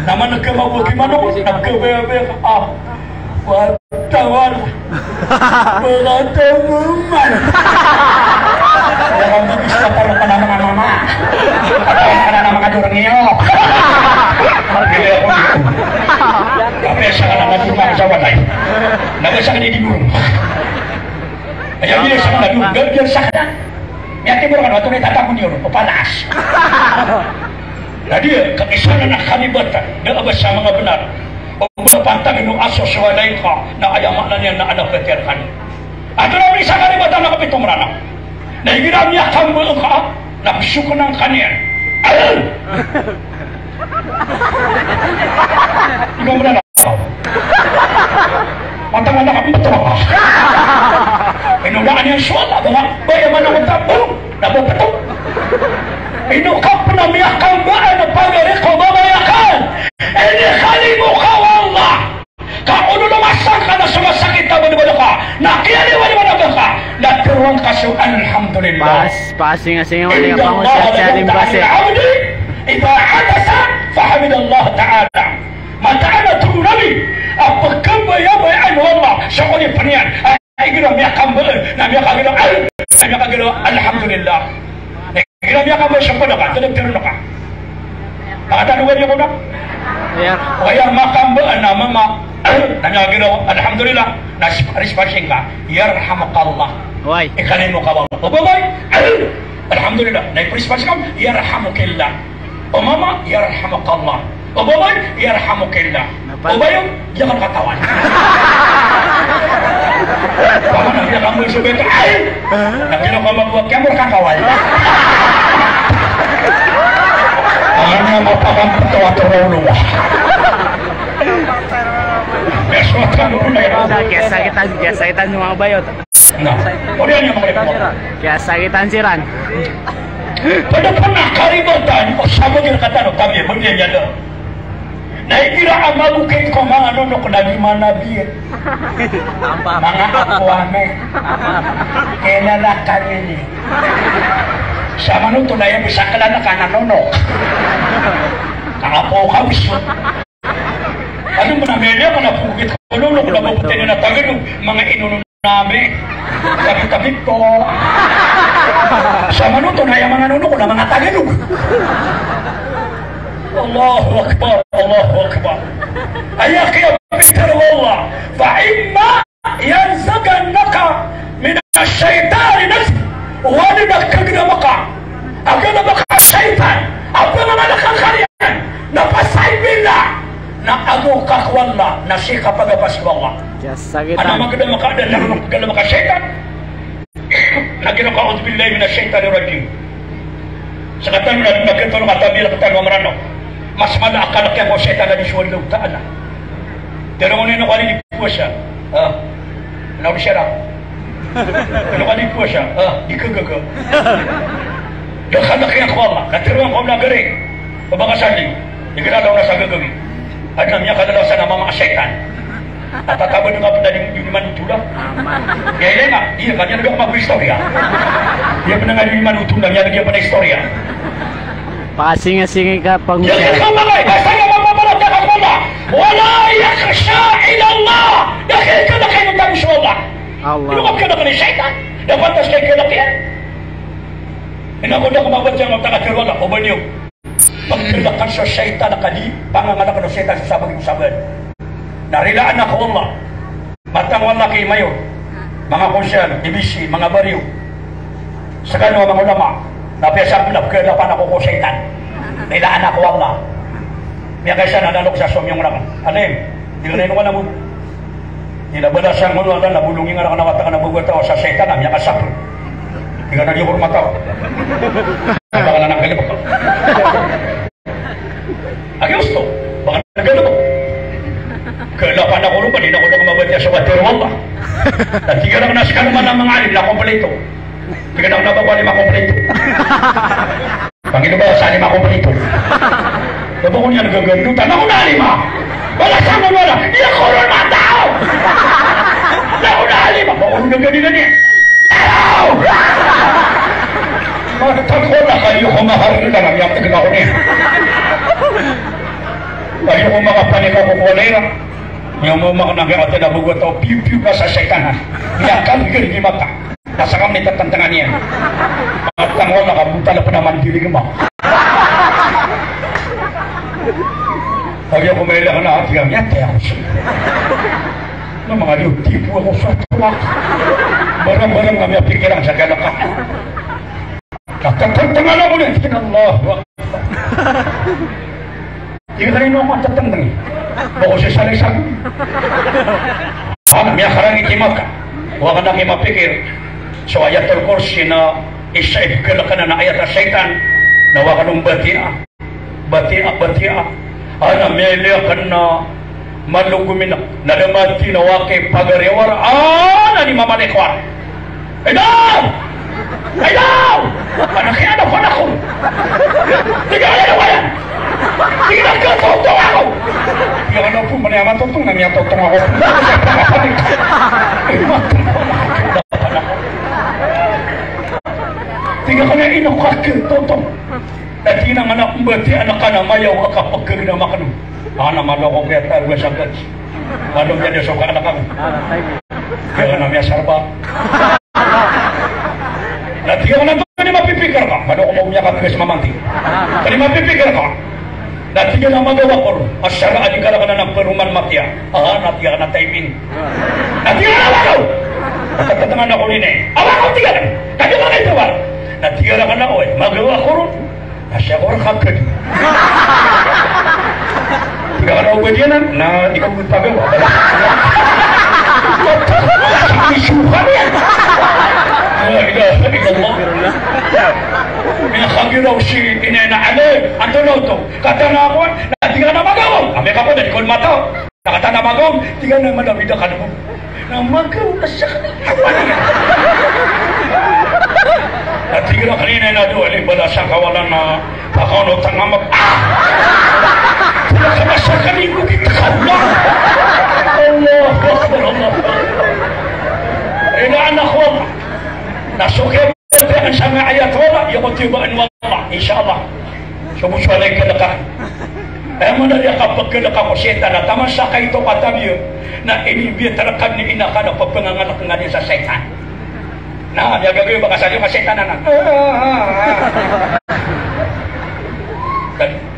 Na manok a mabok i manok, na kabayabaya ka, ah. Wa Tawal. Wala taw mo man. Wala mo bisa para ka na manga mama. Para ka na manga dorang iyo. Tapi siya ka na manga dorang sa walay. Naga siya ka na di dorang. Aya, bila siya ka na dorang. Gawin siya ka na. Miyati mo ka na, ito na itatapon niyo. O panas. Jadi, kakisanan a kalibatan, da a ba sa manga bnar. O ba pantag no aso so walay ka, na aya maana niyan na adn a ptiyarkan. Adn a misa kalibatan na kapito Mranaw. Na igira miyakambal ka, na psokn angka niyan. Al! Ino Mranaw? Matang anak a pito. Ino na aniyan so Allah, ba nga, ba iya manang utak, o, na ba pito. Ino ka pn a miyakambal a pagari ko babayaan. Inikalimo ka o Allah. Ka olo na masangka na so masakit a badbad ka, na kiyaliwaliwan ka, na tharoon ka so alhamdulillah. Pas, pasingasinga wani ka. Inna pangusa Allaha la sa lim yamta'u basi. Abdi idha hadasa fahamidallaha ta'ala. Mataan a tig o Nabi a pkhabayabayaan o Allah so oripn iyan a igira miyakambal na miyakagiraw, na miyakagiraw alhamdulillah. Igira miyakambal so pd ka, tadagtaro ka. Pakatano ka niyo ko na? Iya. O aya makambal na mama, na miyakagiraw, alhamdulillah. Na sp-, response ka, yarhamukallah. Oway. Ikalimo ka ba. O babay, alhamdulillah. Na ipresponse ka, yarhamukillah. O mama, yarhamukallah. O babay, yarhamukillah. Napa? O bayo, di ka katawan. Paman, di ka mo so beto. Ay! Na kino ka magwa, kaya mo kakawal. Ano, mapakam pito ato rolo. Yes, what kind of... Sa kiyasakitan, kiyasakitan so manga bayot. Na, oriyan iyan, manga ipon. Kiyasakitan siran. Pd pn a karibatan o sabagi rktano, kami, bagi iyan da. Na igira a mabokit ko manga nonok na di manabi. Manga apo ami. Kilala kami ni. Samanoto na aya misaklan ka na nonok. Ka apo ka biso. Ano mo na, miyada ka na pogit ko nonok na mabokit na Tagalog, manga inono nami. Tabi-tabi po. Samanoto na aya manga nonok na manga Tagalog. Allahu Akbar, Allahu Akbar. Aya kiyapitharo o Allah, fa imma yanzaghannaka minash shaytani nazghun. Wani na kagdam ka a galbk a shaytan a pmangalk angka niyan, na pasay billah, na ago ka ko Allah, na sii ka pagapas ko Allah. Kiyasakitan. Ana magdam ka a da a galbk a shaytan. Na kino ka, a'udhu billahi minash shaytanir rajim. Sakatano na, na kino ka tabiya rktano a Mranaw. Mas mala a kalk iyan ko shaytan a di so Allahu Ta'ala. Tero ngoni na kali di powasa. Ah. Na odi siya ra. Kino kali powasa. Ah, di kagaga. Da kalk iyan ko Allah. Na tero ngoni ko Allah gari. Pabakasali. Di kira daw na sa gagawin. Adn a miyakadalaw sa na mama a shaytan. Tatabad nga pn a di, di man oto da. Aman. Kaya nga, iya, kanya na dok mag-istorya. Iya pn nga di man oto da, kanya na pn a istorya. Pasingasingi ka, pangusap. Iya, kaya nga, kaya nga, mapaparatiyaya ka ko Allah. Wa la yakhsha illa Allah. Da kaya ka na kaya na tago so Allah. Allah. Ino ka kaya na kaya shaytan? Da pantas kaya ka na kaya. Ino ko da ko mabatiya nga taga tiro Allah, o ba niyo. Pagkalakan so shaytan a kadi, pangangalak o shaytan so sabagi o sabagi. Na rilaan ako o Allah. Matang o Allah ki mayor, manga konsehal, M B C, manga bariyo. Skano a manga ulama. Na piyasabla, pagkalakan ako ko shaytan. Rilaan ako o Allah. Miyakaisa na lalok sa somiyong rakan. Alim, di ka na ino ka na mo. Di na balasan ko o Allah na bolongi nga rakan a wata ka na bago a taw sa shaytan a miyakasapl. Di ka na di hormat ako. Baka na nanggalbk. Agi osto, baka nanggalbk. Kalapan ako roo, di na ako na mabatiya so batero o Allah. Na tig iran a skano man a manga alim na kompleto. Tig iran a ba ko alim a kompleto. Pangino ba sa alim a kompleto? Ba ko niyan gagando, tanaw na alim a. Balasan ko na, di ako ron matao. Di ako na alim a, ba ko ron gagandi-gandi. Matag ko na kayo ko mahal na lang yung tignan ko niya. Kayo ko makapanik ako ko nila. Yung mo mga nagkakatid na bugot o piu-piu ka sa shaytan, ha? Yan ka, bigyan di mata. Nasa kami tatantangan niya. Matang wala ka, buta na pa naman dilig mo. Sabi ako, may ilang na, ati kami, ati ako siya. Na mga liw, tipo ako sa tuwak. Barang-barang kami ang pikiran sa galak. Nakatantangan ako niya, Allahu Akbar. Tig iyan a ino ka tatengteng? Ba ko si Saleh Sago? Ana miyakarangit i Makkah. Wa ka na kimapikir. So Ayatul Kursi na isa i pekalakan a ayat a shaytan. Na wa ka na mbatiya. Batiya, batiya. Ana miyailay aken na malogom inek. Na da mati na wa kay pagari a wara. Ana di mamalay ko wara. Ay daw! Ay daw! Ana kiyana ko na ko. Tig iyan a, "Ano ba yan?" Tig iyan a, "Katotong ako." Tig iyan a, "Ano po, mani ama totong na niya totong ako." Tig iyan a, "Ino ka katotong?" Na tig iyan a, "Anak mbatiya anak ka na mayaw a kapagkagna makno." Ana maloko kaya tarwa sagat. Maloko kaya so ka anak ako. Kaya na miyasarba. Na tig iyan a, "Kani mapipikir ka?" Kano ko miyakapikir sa mamanti. "Kani mapipikir ka?" Na tig iyan a, "Magawa ko ron. Asar a di ka raken a peroman matiya." Aha, na tig iyan a, "Timing." Na tig iyan a, "Awa ko." Katatangan ako nini. "Awa ko," tig iyan. "Kadi ka raken a peroman." Na tig iyan a, "Oy, magawa ko ron." Asya ko rkaked. Tig iyan a, "Oba di anan, na di ka pagpagawa." Isuhan iyan. La ilaha illallah. Minakagiraw si Inay na Alay. Antonaa oto? Katanaa ko, na tig iyan a magawa. Amay ka pn, di ko mataw. Na katanaa magaw, tig iyan a madawid a kalbo. Na magaw na siya kaniya. Na tig iyan a kanina na dowa ni bala sa kawalan na pakaono tanga mag-, ah! Tig iyan a kama sa kaniya ko kita kawalan. Allahu Akbar, Allahu Akbar. Ina anak ko. Na so kaya Pagpiyaan sa nga ayat wala, iya ko tiyabaan wala, insha Allah. So bo so alay kalaka. Aya maana di a kapagkalaka ko setan, na taman sa kaito ka tabiya, na inibiyat rka ni ina ka na papangangalak nga niyan sa setan. Na, di a gagawin, baka sa liyo ka setan anan.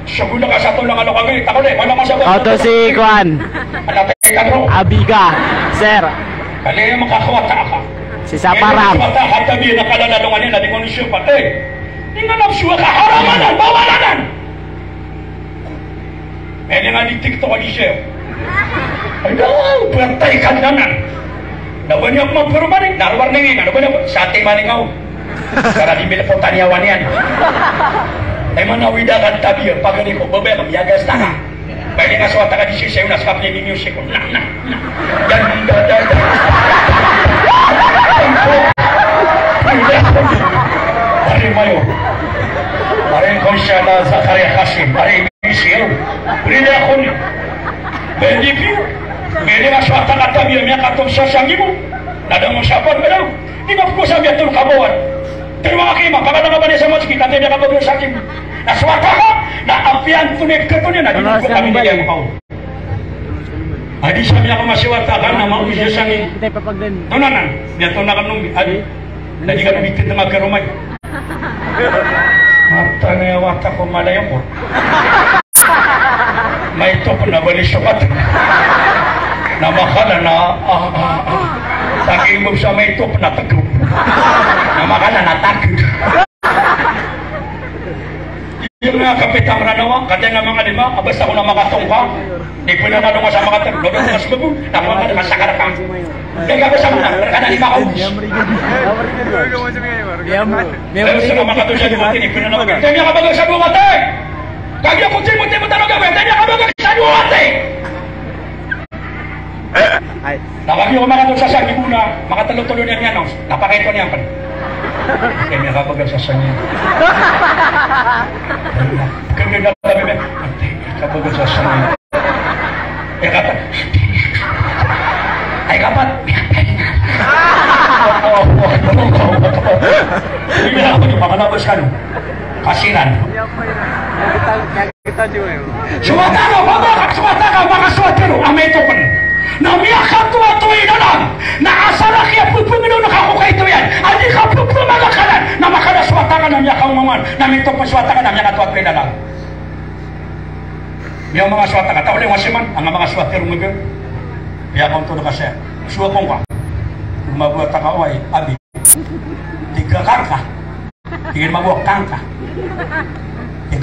Sogo na ka sa to na nga lokagay, tako na, wala ka sa. Oto si Kwan. Anak ka, bro. Abiga, sir. Kali makakuwata ka. Si Saparang. Makakuwata ka, tabi na kalalalongan iyan, na di ko ni siyo patay. Di nga nafsu ka, haram anan, bawal anan. Pwede nga di TikTok a di siyo. Ay, daw, patay ka nanan. Na ba niya ako magpurmani? Na luar na ngayon, na ba niya ako? Sa ating maningaw. Sara di mila po taniyawan iyan. Ay, manawida ka tabi, pagani ko, babaya ka, miyagas ta ka. Pwede nga so wata ka di sisay, na sa kapnya ni music ko. Na, na, na. Dan, dan, dan, dan. Pwede ako. Pare mayo. Pare ko siya na Zakaria Kasim. Pare Isiyo, pwede ako ni. Pwede piyo. Pwede nga so wata ka tabi a miyakatong sa sangi mo. Na da mo siya pagmalaw. Di ba ko sabi a tol kabawan. Pero mga kima, baka na ka ba niya sa masjid, na tabi a kabagay sa sangi mo. Na so wata ka, na apiyan ko na ikato niya, na di mo ko kami niya mo. Adi sa miyakamasiwata ka na mauwi siya sangi. Tonanan, miyato na ka nung, adi. Na di ka nung itit na magkarumay. Mata na iya wata ko malaya ko. Maito ko na bali sokat. Na makala na, ah, ah, ah. Saking mo sa maito ko na tagro. Na makala na tagro. Iyo nga kapita Mranaw a, kataya nga manga lima, a basta ko na makatongka, di pn a nalonga sa makatero, lodong ka sa babo, na ko makatero, masakar ka. Di ka basta mo na, rka na lima ka ubos. Iyo, iyo. Iyo, iyo. Di pn a nalonga, di pn a nalonga. Di pn a nalonga. Kagi ako timo, timo, tano gawin, di pn a nalonga. Ay. Na kagiya ko makatol sa sangi mo na, makatelo-telo niyan iyan, no? Na pakaito niyan pn. Kaya miyakabagal sa sangi. Kaya miyakabagal sa sangi. Ikapat. Ay, kapat. Hindi na ako yung makalabas ka, no? Kasiran. Sowata ka, mama, sowata ka, manga sowata ro, amay to pn. Na miyakatowa-towa i lalan, na asar a kiyapepengeno na ka ko kaito iyan. Adi ka pepemagakalan, na makada sowata ka na miyakaongangan, na mito pn sowata ka na miyakatowa-towa i lalan. Miyaw manga sowata ka, taw lay wasiman, anga manga sowata ro mega. Miyakaonto na ka siya. Sowata ka. Mabowata ka, oway, abi. Tig ka kangka. Tig iyan a mago a kangka. Tig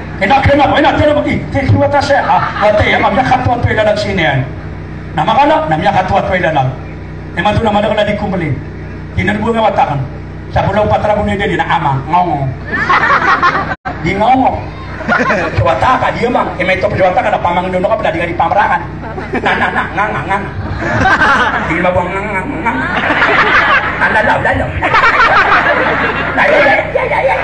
Kena, kena, kena, kena, ih, thank you, wata saya. Ah, wata iya, miyakatoatoa i lalag sii niyan. Na makala, na miyakatoatoa i lalag. Imanto na madakl a di komplain. Di na bo nga wata akn. Sa bolaw patragon i dali na ama, ngawngo. Di ngawngo. Sa wata ka, di ama. Imanto sa wata ka, na pamangndon ka, na di ka di pamrakan. Na, na, na, nga, nga, nga, nga. Di na bo nga, nga, nga, nga. Na, lalaw, lalaw. Na, ya, ya, ya, ya, ya.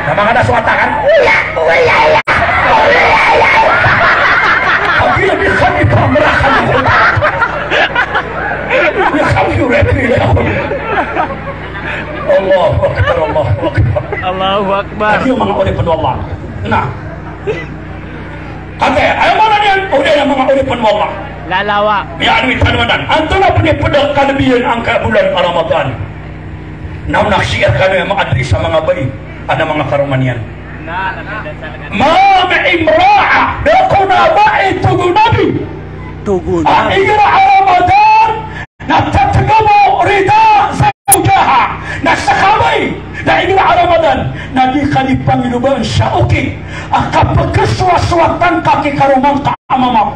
Na manga na sa wata ka, uya, uya, ya. Uya, ya, ya. Pag-ibig ka, di pamrakan ako. Di ka, uya, uya, uya. Allahu Akbar, Allahu Akbar. Allahu Akbar. Aya manga oripn o Allah. Na. Katii, aya maana niyan, odi na manga oripn o Allah. Lalawa. Miyaaloy tano anan. Antonaa pn i pd a kalbiyan angkaya bolan a Ramadan? Na onaksi rkano aya maadri sa manga bai, adn a manga karoma niyan. Ma min imra'a, da kon a bai, tig o Nabi. Tig o Nabi. A igira a Ramadan, na tatgabo rida zawjaha, na ska a bai, na igira a Ramadan, na di ka di pangilobaan sa oki a kapkhasowasowatan ka ki karoma ngka a mama.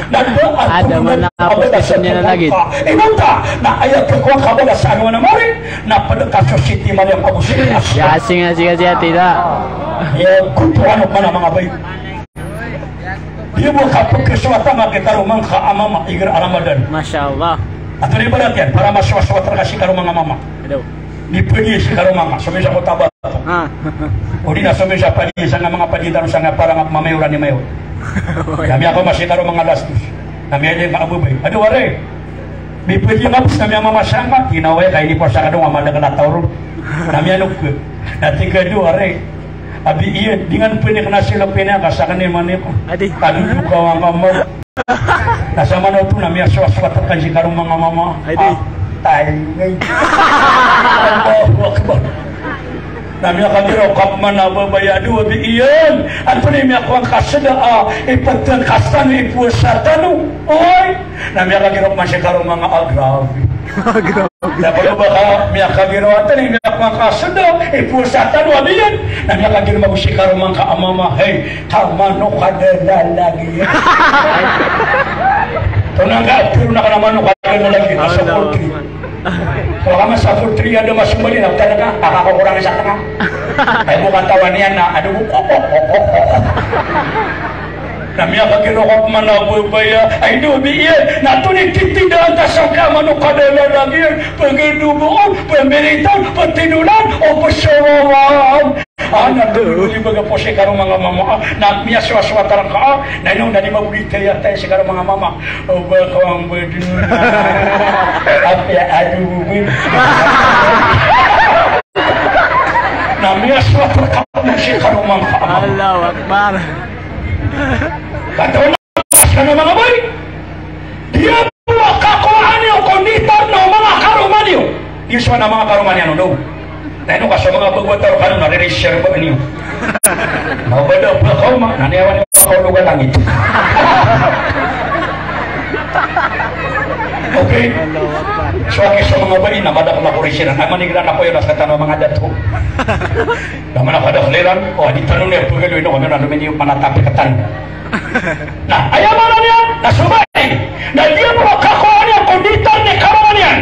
Na da a tig o Nabi a balas a tig o Nabi. Inonta, na aya khakowa ka balas a tig o Nabi, na pd ka so sitiman iyan ago sitiman. Ya, singa, singa, singa, tida. Ya, kutuan o mana manga bai. Di bo kapkhasowasowatan ka ki karoma ngka a mama igira a Ramadan. Masha Allah. Antonaa i ibarat iyan, para masowasowat rka si karoma ngka a mama. Ado. Di pd iyan si karoma ngka, so miyan sa Cotabato. Ah. Odi na so miyan sa padi, sangka manga padi tano sangka para ngka mamayoran i mayor. Na miyakowa si karoma ngka a lasdos. Na miyailay ngka a babay. Ado, wari. Di pd iyan ngka bs na miyamama sangka, di na oway ka inipos a kadong a madakl a taw ron. Na miyanok ka. Na tig ka, ado, wari. Abi iyan, di ngka pn ikna si lopena ka sakn i manik. Adi. Kadodog ka o angka mama. Na samanoto na miyasowasowat rka si karoma ngka a mama. Adi. Ah, tay, ngay. Allahu Akbar. Na miyakagiraw ka pman a babay a, ado, abi iyan. Antonaa i miyakowa ngka a sda a ipatngkas tano i powasa tano? Oy. Na miyakagiraw pman si karoma ngka a, grabe. Grabe. Na pd o ba ka miyakagiraw a, antonaa i miyakowa ngka a sda i powasa tano, abi iyan? Na miyakagiraw mambo si karoma ngka a mama, hay, ka manok a da lalag iyan. Tonaa ngka, piro na ka na manok a da lalag iyan, sa poultry. Kowaa ka man sa poultry a da masombalin a ptad ka, a kakokorang sa tnga. Ay mo katawan iyan na, ado bo, kok, kok, kok, kok, kok. Na miyakagiraw ka pman a babay a, ay, ado, abi iyan, na antonaa i titindaan ta sangkai a manok a da lalag iyan, pagdoboon, pamiritan, patinolan, o pasawawan. Ana, dodobon i baga pos si karoma ngka a mama, na miyasowasowat rka, na ino na di maboditaya tay si karoma ngka a mama. O ba ka wang badona. Apiya, ado, bobon. Na miyasowasowat rka pman si karoma ngka a mama. Allahu Akbar. Katawan a ska na manga bai. Di bo a kakowaan iyo ko nitar o manga karoma niyo. Iyo so na manga karoma niyan on. Na ino ka so manga bago a taro kano na ririserba niyo. Na o ba da pakaoma, na niyawan iyo makaolog a langit. Okay? So aki so manga bai na madakl a korisiran. Ay, manigra na koyo na ska tano a manga dato. Na mana kadakl iran, o, di tano niyan pagaloy, ino kami na lumin iyo manatapik tano. Na aya maana niyan na so bai, na di bo a kakowaan iyan ko nitar i karoma niyan,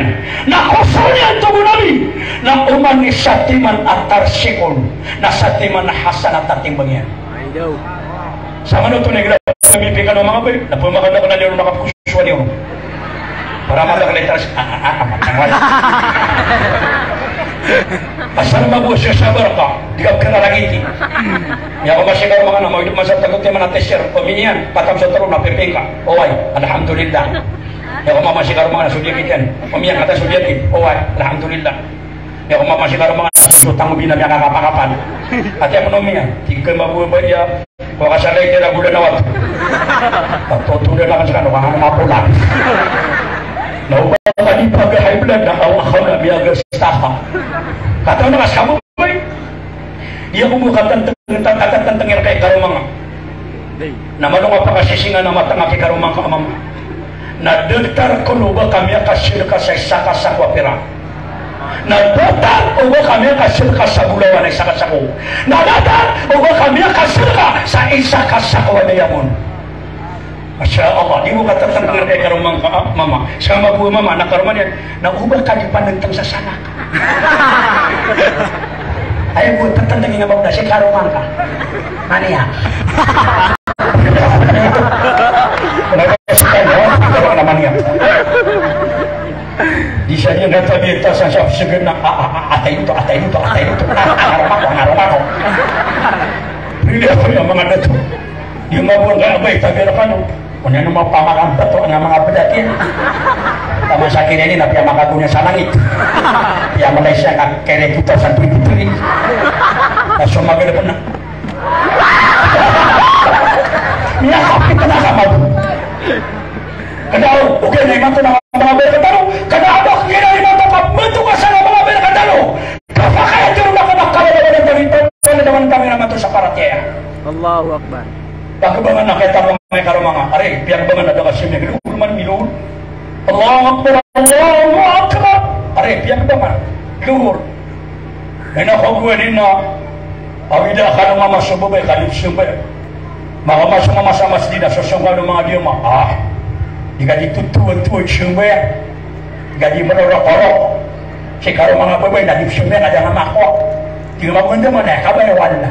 na kosol iyan, tig o Nabi, na oman i satiman a tarsikol, na satiman a hasanat a timbang iyan. Samanoto na igira mipikano a manga bai, na pmakadakl a niyan on a kapkosol iyan on. Para madakl i tars-, a, a, a, a, matang wala. Asal mago siya sa baraka, di ka kena ragiti. Miyakowa si karoma ngka na mawid man sa tagot iyan man a tester, o miniyan, patam sa taro na pipingka. Oway, alhamdulillah. Miyakowa si karoma ngka na so diyakit iyan. O miniyan, kata so diyakit. Oway, alhamdulillah. Miyakowa si karoma ngka na so tangobi na miyakakapakapal. Ati ako no miniyan, tig ka mabobaya. Wakasalay kira gola na wato. Pagtotoda na kan sa kano, kangano mapolan. Na o ba ka di paga-high blood na kawa ka na miyagastaka. Katawan ka sa mobay. Iya ko mo katantang, katantang iyan kay karoma ngka. Na malo nga pakasisingan a matanga ki karoma ngka a mama. Na datar kon o ba ka miyakasadka sa isa ka sako a pira. Na datar o ba ka miyakasadka sa bolawan a isa ka sako. Na datar o ba ka miyakasadka sa isa ka sako a diamond. Masha Allah, di bo katatandang a karoma ngka, ah, mama. Sa mama bo, mama, na karoma niyan. Na o ba ka di panenteng sa sanak. Ay, bo, tatandang ina ba na si karoma ngka. Maniya. Di sa di nga tabi ta sa siya, sige na, a, a, a, atay ito, atay ito, atay ito. A, a, karoma ko, karoma ko. Hindi ako yung mga dato. Di mabor nga ba, itabi na kano. Kung ano mga pamakampat to, ang mga padakin. Tama sa kinini na piyamakagunya sa langit. Piyamalay siya nga kere two thousand twenty-three. Na sumagal po na. Miyakapit na ka, mabor. Kada o, okay na imanto na mga balik tano. Kada o, okay na imanto ka, manto ka sa mga balik tano. Kapakaya tiro na ka na kalalawanan tano, ito, kalalawanan tano na manto sa paratiyaya. Allahu Akbar. Pagbangan na kaya tano may karoma nga. Are, piyagbangan na daw ka siya, may gano'n, man, milon. Allahu Akbar, Allahu Akbar. Are, piyagbangan. Luhur. Ina ko gowani na, awida ka na mama so babay ka di sumbayang. Maka maso mama sa masjid na sosong ka na manga diyama. Ah, di ka di tutuwa-tuwa sumbayang. Di ka di marorok-orok. Si karo manga babay na di sumbayang, ada nga mako. Di ka mabanda mo na, kabay wala.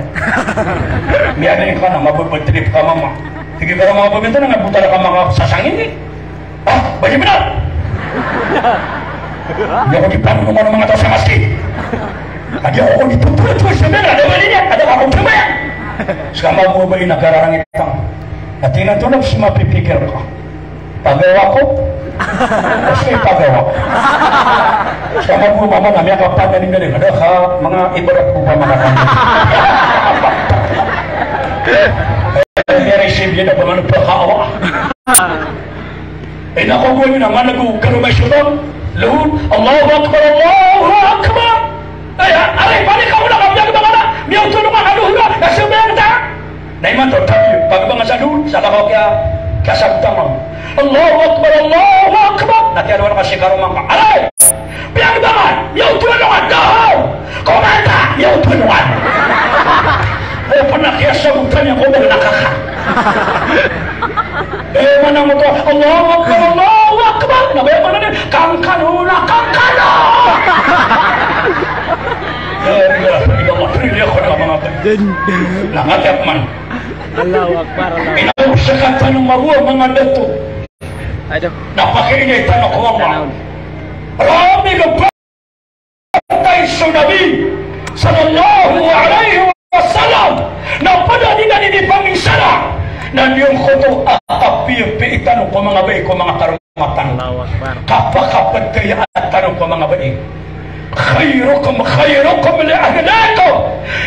Miyanin ka na, mababad trip ka mama. Di ka karo manga babay ito na nga buta na ka manga sasangin eh. Ah, ba di benar? Di ako di panunungan ng mga tao sa masjid. Di ako di tutuloy-tuloy sa mga, ada ba niya? Ada akong tumaya. Sa mga mababa yung nagararangit ka. At tingnan to lang sa mapipikir ka. Pagawa ko? Kasi pagawa. Sa mga mababa na miyakapangaling-galing. Ada ka, mga ibarat ko pa mga kanya. Kaya receive yun ako, ano pa ka, awa. Ay, nako, gowani na, manago, karoma i shaytan. Luhur, Allahu Akbar, Allahu Akbar. Ay, aray, pali ka muna, kapiyagbangan na. Miyaoto no ka, kaluhur, kasambayang ta. Na imanto, tabi, pagbangan sa luhur, sa lakaw kiya, kiyasabutan ka. Allahu Akbar, Allahu Akbar. Na kiyaluar ka si karoma ngka. Aray! Piyagbangan, miyaoto no ka, daw! Komanta, miyaoto no ka. O, panakiya sa butanya ko, bala ka ka. Eh, mana mo to, Allahu Akbar, Allahu Akbar. Na ba mana ni, kangkano na, kangkano. La ilaha illallah, pili ako na mga ba. Na ngati ako man. Allahu Akbar, Allahu Akbar. Ina ko sa katano mabuwa, mga dato. Aduh. Na pakiinay tano ko, Allah. Tanaw. Rami ka ba? Patay so Nabi sallallahu alaihi wasallam, na pd a di niyan di paminsara, na niyan koto a kapiyapiya tano ko manga bai ko manga karoma tano. Allahu Akbar. Kapakapataya tano ko manga bai. Khairukum khairukum li ahlihi.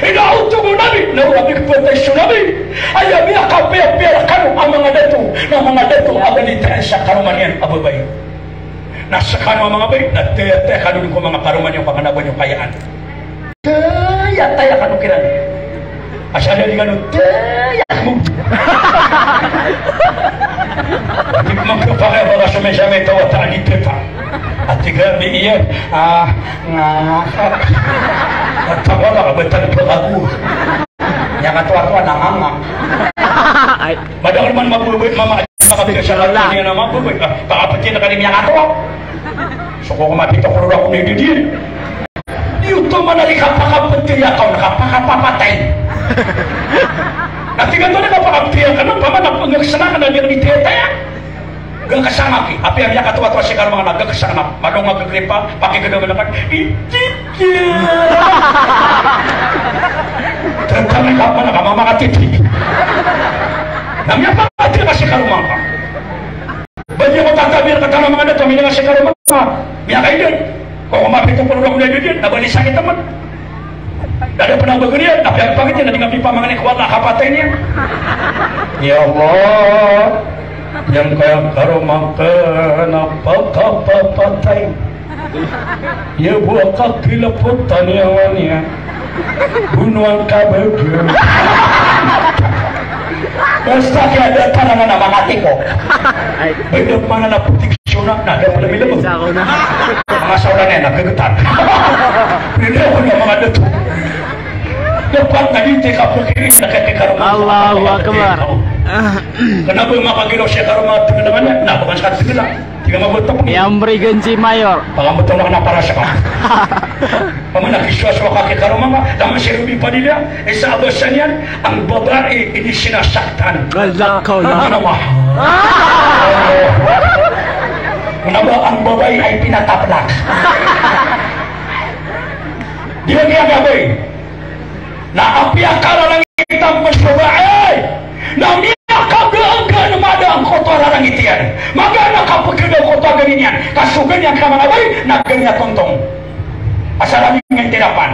Ino oto o Nabi, na o Nabi, patay so Nabi, aya miyakapiyapiya rkano a manga dato, na manga dato a balitaan sa karoma niyan a babay. Na skano a manga bai, na tiyatiyaya kano dn ko manga karoma niyo, panganaban iyo kayaan. Tiyatiyaya kano kiran. Asal a di kano tiyatiyaya mo. Di ko man kapakay a ba ka somiyasamiya taw a taan i tiyata. Ati ka di iyan. Ah, nga. At ako na, kabatan pa ako. Aya katoatoa na nganga. Ay. Madakl man mababay, mama, makabigas sa kanya na mababay. Ah, pakapatay na kami miyakatoa. So, ko mapito ko rora ko na ididin. Iyo to man ari kapakapatay, ikaw na kapakapapatay. Ati ka to na kapakapatay, kano pa man a pangakasana ka na di ka di tiyatiyaya. Gakasangaki, apiya miyakatoatoa si karoma ngka na gakasangaki, malonga gagripa, pakigadaw na kan, ititya. Tentang ikaw man, na kamamakatiti. Na miyapakatiti ka si karoma ngka. Ba niyan ko tatabir ka tano manga dato, miyalinga si karoma ngka. Miyakaidad. Ko ko mapito ko rora ko na ididin, na ba di sakit amat. Da dn pn a ba gariyan, na piyagpangit iyan, na di nga pipamangni ko Allah a kapatay niyan. Ya Allah, giyangkaya karoma ngka na pakapapatay. Ya bo a kakilapot a niyawa niyan. Bonoan ka bgan. Basta kiyadatan anan a manga tiko. Ay. Bida pman a proteksyon na, na da pala milam. Isa ko na. Manga saoran iyan na gegetan. Bida ko na manga dato. Dapat na di tika pekiri na kaya karoma. Allahu Akbar. Kena ba makagiraw siya karoma tegelangan iyan? Na, bukan sa tegelang. Tika mabotop. Yang beri gensi mayor. Baka mabotop na kena para sa ka. Pamana kiswa-swa ka ki karoma ka, taman si Ruby Padilla, isa a basa niyan, ang babae, hindi sinasaktan. Galak ka, Ano ba? Ano ba ang babae ay pinataplak? Di ba niya gabay? Na apiya kararangitan ko sa babae, na miyakagaga na mada angkoto a rarangit iyan. Magaan a kapekeda angkoto a gani niyan. Kasogan iyan ka manga bae, na gani a tontong. Asar a di nga intirapan.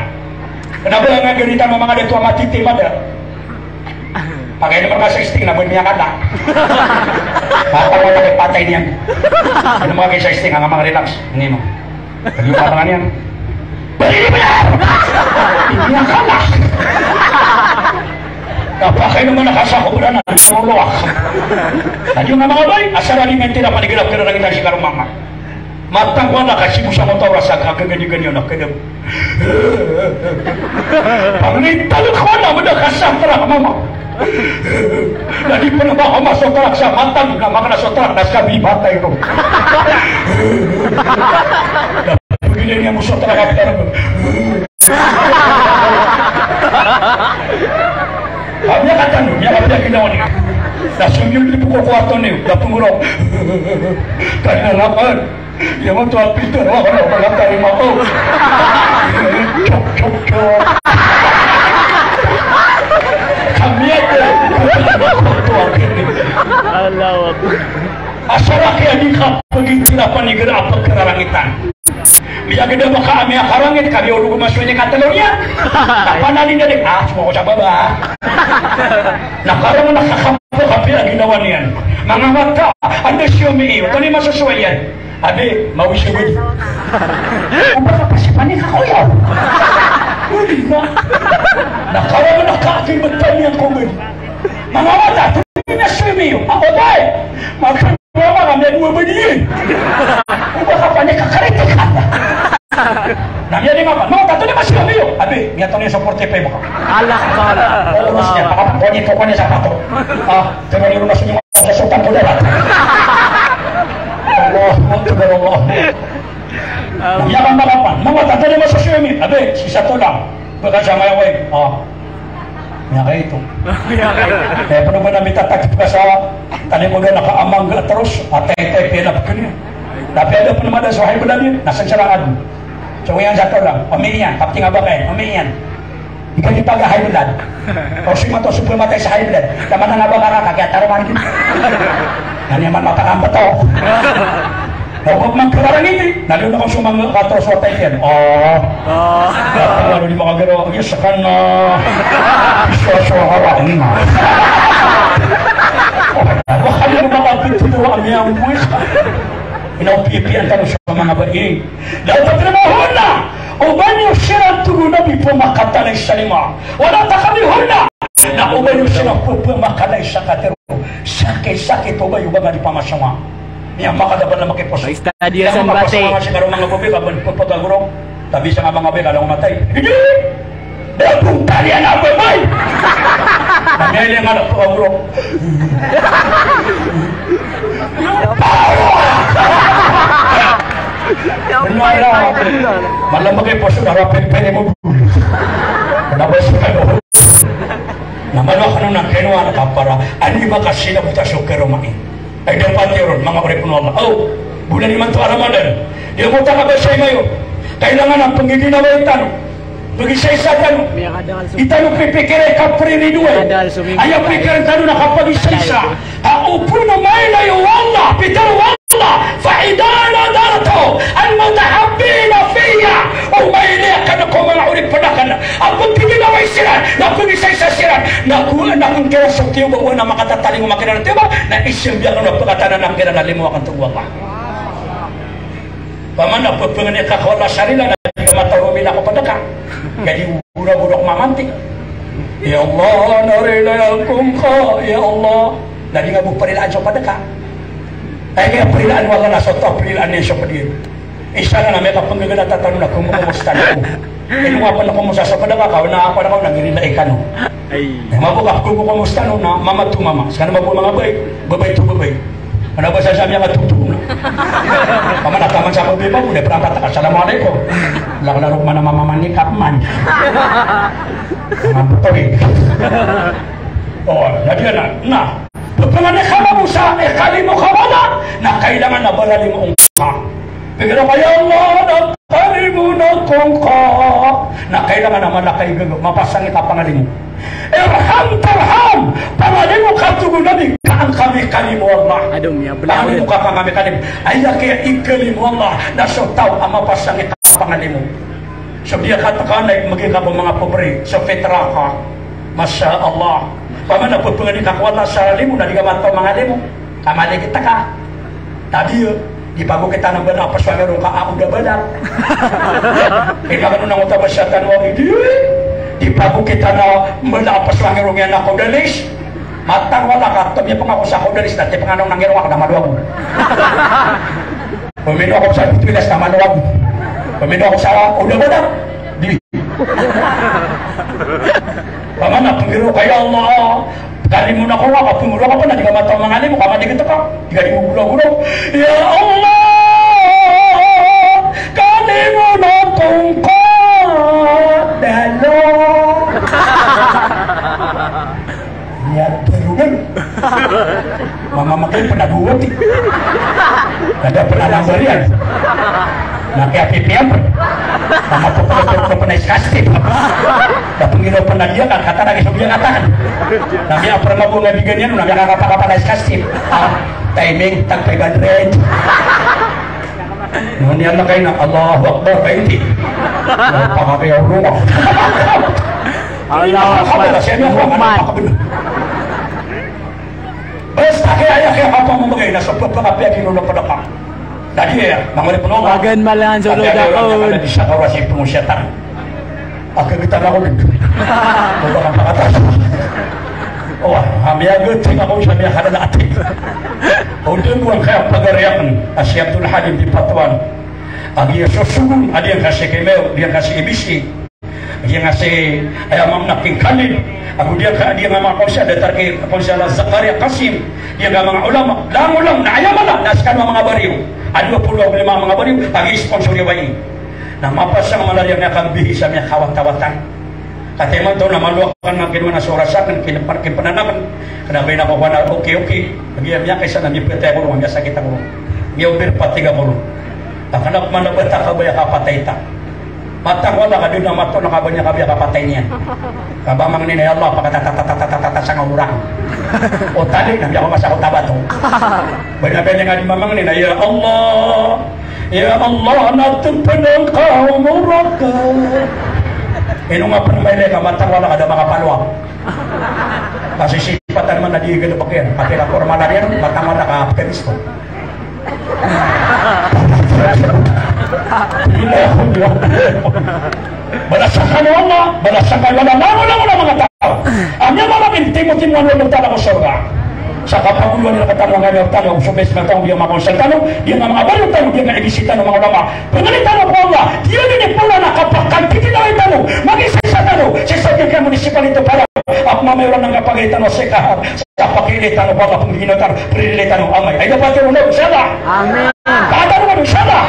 Kena ba nga gani tano manga dato a matiti mada. Pagay na manga sixteen na ba miyakala. Patay na patay niyan. Ano manga sixteen, nga manga relax. Ini mo. Lagi pa nga niyan. Bali ba yan? Hindi na kala. Kapakay naman nakasako ko na na. Lagi nga manga bae, asar a di nga intirapan, igalap ka na lang itan si karoma ka. Matang ko anak a sibo sa motor a sa kagagani-gani anak ka daw. Pangni talok ko anak, mada ka sa trak, mama. Na di pn ba ko masotrak sa matang, na makana sotrak na sa bibatay ko. Na pagilay niya mo sotrak a piyar. Kami a katano, niya kami a ginawa niyo. Na sumiyo di po ko kuwarto niyo, na pungurok. Kaya naman. Iya mo to a Peter, wa, wa, wa, wa, wa, wa. Chok, chok, chok. Kami a, Allahu Akbar. Asar a kiya di kapagintirapan igira a pekararangitan. Miyageda maka a miyakarangit, kami a ologo masoy niyan katelo niyan. Kapanalin da di, ah, sumoko sa baba. Na karang na kakapakapiya ginawa niyan. Manga mata, anda siyo miiyo, tani masosowa iyan. Abi, mawis ka gud. Oba ka pasipanik ako yaw. Uli na. Na kawan na ka, akin ba tani ako gud. Manga mata, tuni na sumi. Ako ba eh. Maka mama kami dua ba diyan. Oba ka panik ka karitik ka. Na miya di mama, mama, tato ni masih kami yun. Abi, miya to ni support pa ibo ka. Alah, alah. Oros niya, pakapakoni, pakoni sa pato. Ah, Tumali rumah sunyi sa sultan ko dapat. Allahu Akbar, Allah. Iya kan baka pan. Mama, tato ni masih kami. Abi, sisa to lang. Baka sa maya way. Ah. Niya kaito. Niya kaito. Kaya pano ba na mitatagip ka sa tani mo gana ka amang ga teros, atay-atay pinap ka niya. Tapi ada pano mada sa hay belani, nasan siya lang adu. So, iyan sa to lang, pamilya, kapti nga ba kayo, pamilya. Di ka di pag-high blood. O, sima to, super matay sa high blood. Tama na nga ba ka, kaya taro man. Nani man mapakambet to. Huwag magkakarangiti. Naliw na kung sumang katos wa tayo yan. Oh. Oh. Dapat lalo di makagaro. Yes, kan, ah, so, so, harap na. Baka di makapit ito ang iyang buwis. Inaw pipian ka sa mga babae. Dapat na mahon na. O ba niyo siran tuguna bi pemakatalay sa lima. Wala takabihon na. Na o ba niyo siran pemakatalay sa katero. Sakit-sakit o ba iyo ba nga di pamasama. Niya makadaban na makiposo. Ay, study sa bate. Niya makapasama si karong mga babae, kaban pagpagagurong. Tabi sa nga mga babae, kalang matay. Hindi! Dapat talian na babae. Na niya ilang anak pagagurong. Malambak i poso na rapid pwede mo. Nabas ka no. Na malo ka no na keno anak a para. Ani ba kasi na buta so karoma i. Ay dapat iron, mga oripon o Allah. Aw, bulan imanto a Ramadan. Di ako takabasay mayo. Kailangan ang pangiginawa itano. Pag-isa-isa tano. Itano pipikiri ka pririduan. Aya pikiran tano na kapag-isa-isa. Ha opama na mailay o Allah, pitaro o Allah, "Fa idza nadartu al mutahabbina fiyya." O mailay akn ko manga oripn akn a pagtiginawai siran, na pag-isa-isa siran, na ko, na ko kiran so tiyoba, o na makatatalingoma kiran a tiyoba, na isimbiyan akn a pagkatanan kiran a limo akn to o Allah. Pamana pepengene ka ko Allah sa rila na di ka matawro bila ko padaka. Jadi ura-ura ko mamanti. Ya Allah, na rilaan ko ngka, ya Allah. Na di nga bo prilaan so pd ka. Ay, kaya prilaan o Allah na so taw prilaan iyan so pd iyan. Isa na na miyakapnggaga na tatano na komokomosta na ko. Ino nga pn komosta so pd ka, kaw na ako na kaw na girilai kano. Ay. Mabo ka komokomosta no na mama to mama. Ska na mabo manga babay, babay to babay. Mana ba sa sa miyakatotoo na. Paman a taman sa ko biba ko, di prampat ka, "Assalamualaikum." Lak-, laro mana mama manikap man. Mga butoy. O, na di na. Na, pagpanganik ka mambo sa ikalimo ka wala, na kailangan na baralimo ngka. Pagiro ka, "Ya Allah, na kalimo na ko ngka." Na kailangan na mala ka i gagaw, mapasang i kapangalimo. Irham turham, pangalimo ka, tig o Nabi, ka an kami kalimo o Allah. Ado, miya, bala. Pangalimo ka, ka an kami kalimo. Aya kaya ikalimo o Allah na so taw a mapasang i kapangalimo. So di ka tkanay, magi ka bo manga pobre, so fitra ka. Masha Allah. Paman a pagpanganik ka ko wata sa limo, na di ka mataw mangalimo. Ka mali kita ka. Tabi, di pago kita na bala a paswangiro ka a oda bala. Kaya kano na ngota ba siya tano ang idi. Di pago kita na bala a paswangiro niyan a kodalis. Matang wala ka, tabi pangako sa kodalis, na ti pangano nangiro ako na maluwag. Pamino ako sa pitulas na maluwag. Pamino ako sa oda bala. Di. Paman a pangiro ka, "Ya Allah, kalimo na ko ngka," ka pangiro ka pn a di ka mataw mangalimo, ka mali kita ka. Di ka di mo gulaw-gulaw. "Ya Allah, kalimo na ko ngka." Dalo. Iya, darugan. Mama makai pn a duwati. Kada pn a nambariyan. Na kaya pipiyan. Mama pn a pn a iskastip. Da pn ginawa pn a diya ka, kata lagi so biya katakan. Na miya pn a mabunga bigan iyan, na miya kakapakapala iskastip. Ah, timing, tag five hundred. Noni Allah kaina, Allahu Akbar, bainti. Pakakaya rumah. Allahu Akbar. Basta kaya aya kaya kapamamagay na so pagpakapiya kino na padaka. Dadi aya, mangori pno ka. Wagan malangan so loda kon. Dadi aya, di sa kawasi pno siyatan. Aka gita na ko din. Ko ba kan pakatas. O, ami agad, tingnan ko sa miya kada na ati. O, di mo ang kaya pagariyakan, a si Abdul Halim di Patuan. Agi so sugun, adi ang kasi Kimeo, di ang kasi I B C. Giyangkasi, aya, Ma'am Naking Khalil, ago giyangka, giyangka manga konsehal, datar ki Konsehal Zakaria Qasim, giyangka manga ulama, langolangon, na aya mala, na skano a manga bariyo a dowa polo ago lima a manga bariyo a gii sponsor iyan. Na mapasang mala riyan a kambihi sa miyakawatawatan. Katii imanto na malo akn na kinowa na so oras akn, kinpn, kinpnan akn, kna ba ino ako kowan a okay, okay. Giya miyakaisa na mipatay ako ron, miyasakit ako ron. Miyaober pati ako ron. Akn na pman a bata ka ba aya kapatay ta. Matang wala ka di na mato na kabaya ka ba aya kapatay niyan. Ka ba mangnin a, "Ya Allah, pakatatatatata sangka orang." O tali na miyakomasa ko tabato. Ba aya pn nga di mamangnin a, "Ya Allah, ya Allah, na tpnang ka umor ka." Ino nga pn mailay ka matang wala ka da makapalwa. Kasi sipatan man na di ganda pakiyan. Pati ka formal na riyan, matang wala ka Afghanistan. Balasan kano Allah, balasan kano Allah, langolangon a manga taw a miyamamagin, timotimoan o Allah Ta'ala ko sorga. Sa kapagolowan iran katano a manga taw, so bes na taw, giyangka manga konsehal tano, giyangka manga bariyo tano, giyangka I B C tano, manga ulama. Pangnin tano ko Allah, giyangkaya di polo na kapakantititawai tano, magisaisa tano, sii sa giyangkaya munisipalito Paraw. Ago mamay oran angka pagari tano a seka, sa pakiilay tano ko Allah, pangnin tano, prililay tano, amay. Ay, dapat tano, insha Allah. Amin. Tatanong kami, insha Allah.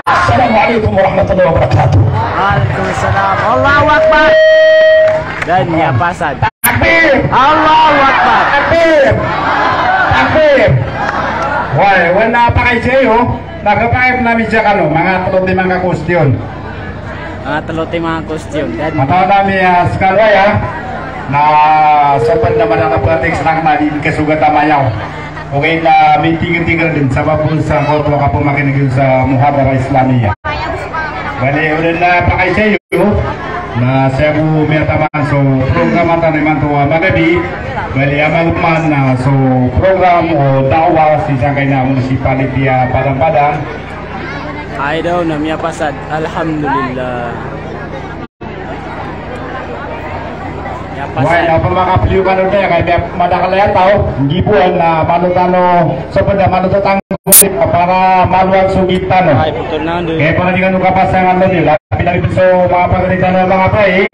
Assalamu alaikum warahmatullahi wabarakatuh. Waalaikumsalam. Allahu Akbar. Dan iya pasad. Takbir. Allahu Akbar. Takbir. Takbir. Wai, wen na pakaiza iyo, na kapakay na miza kano, manga tlo timan ka question. Manga tlo timan ka question. Dan. Mataw na mi, ah, skano aya, na so pd na mada na pratik sa na di kasogat a mayaw. Okay, na mitingtingkal dn sabap sa koto a kapamakineg sa muhadara Islamiyah. Bali, odi na pakaiza iyo, na saya bo miyataman so program tano imanto a magabi. Bali, a magoman na so program o da'wah sii sangkanan a municipality a Padang Padang. Ay daw na miyapasad. Alhamdulillah. Wai, na pamakapliyo kano dn, kay miyap madakl aya taw, nggiboan na mano tano, so pd a mano tano tanggol, para maluwag so git tano. Kay para di kano kapasangan lbi, labi-labi so manga pagari tano, manga bai.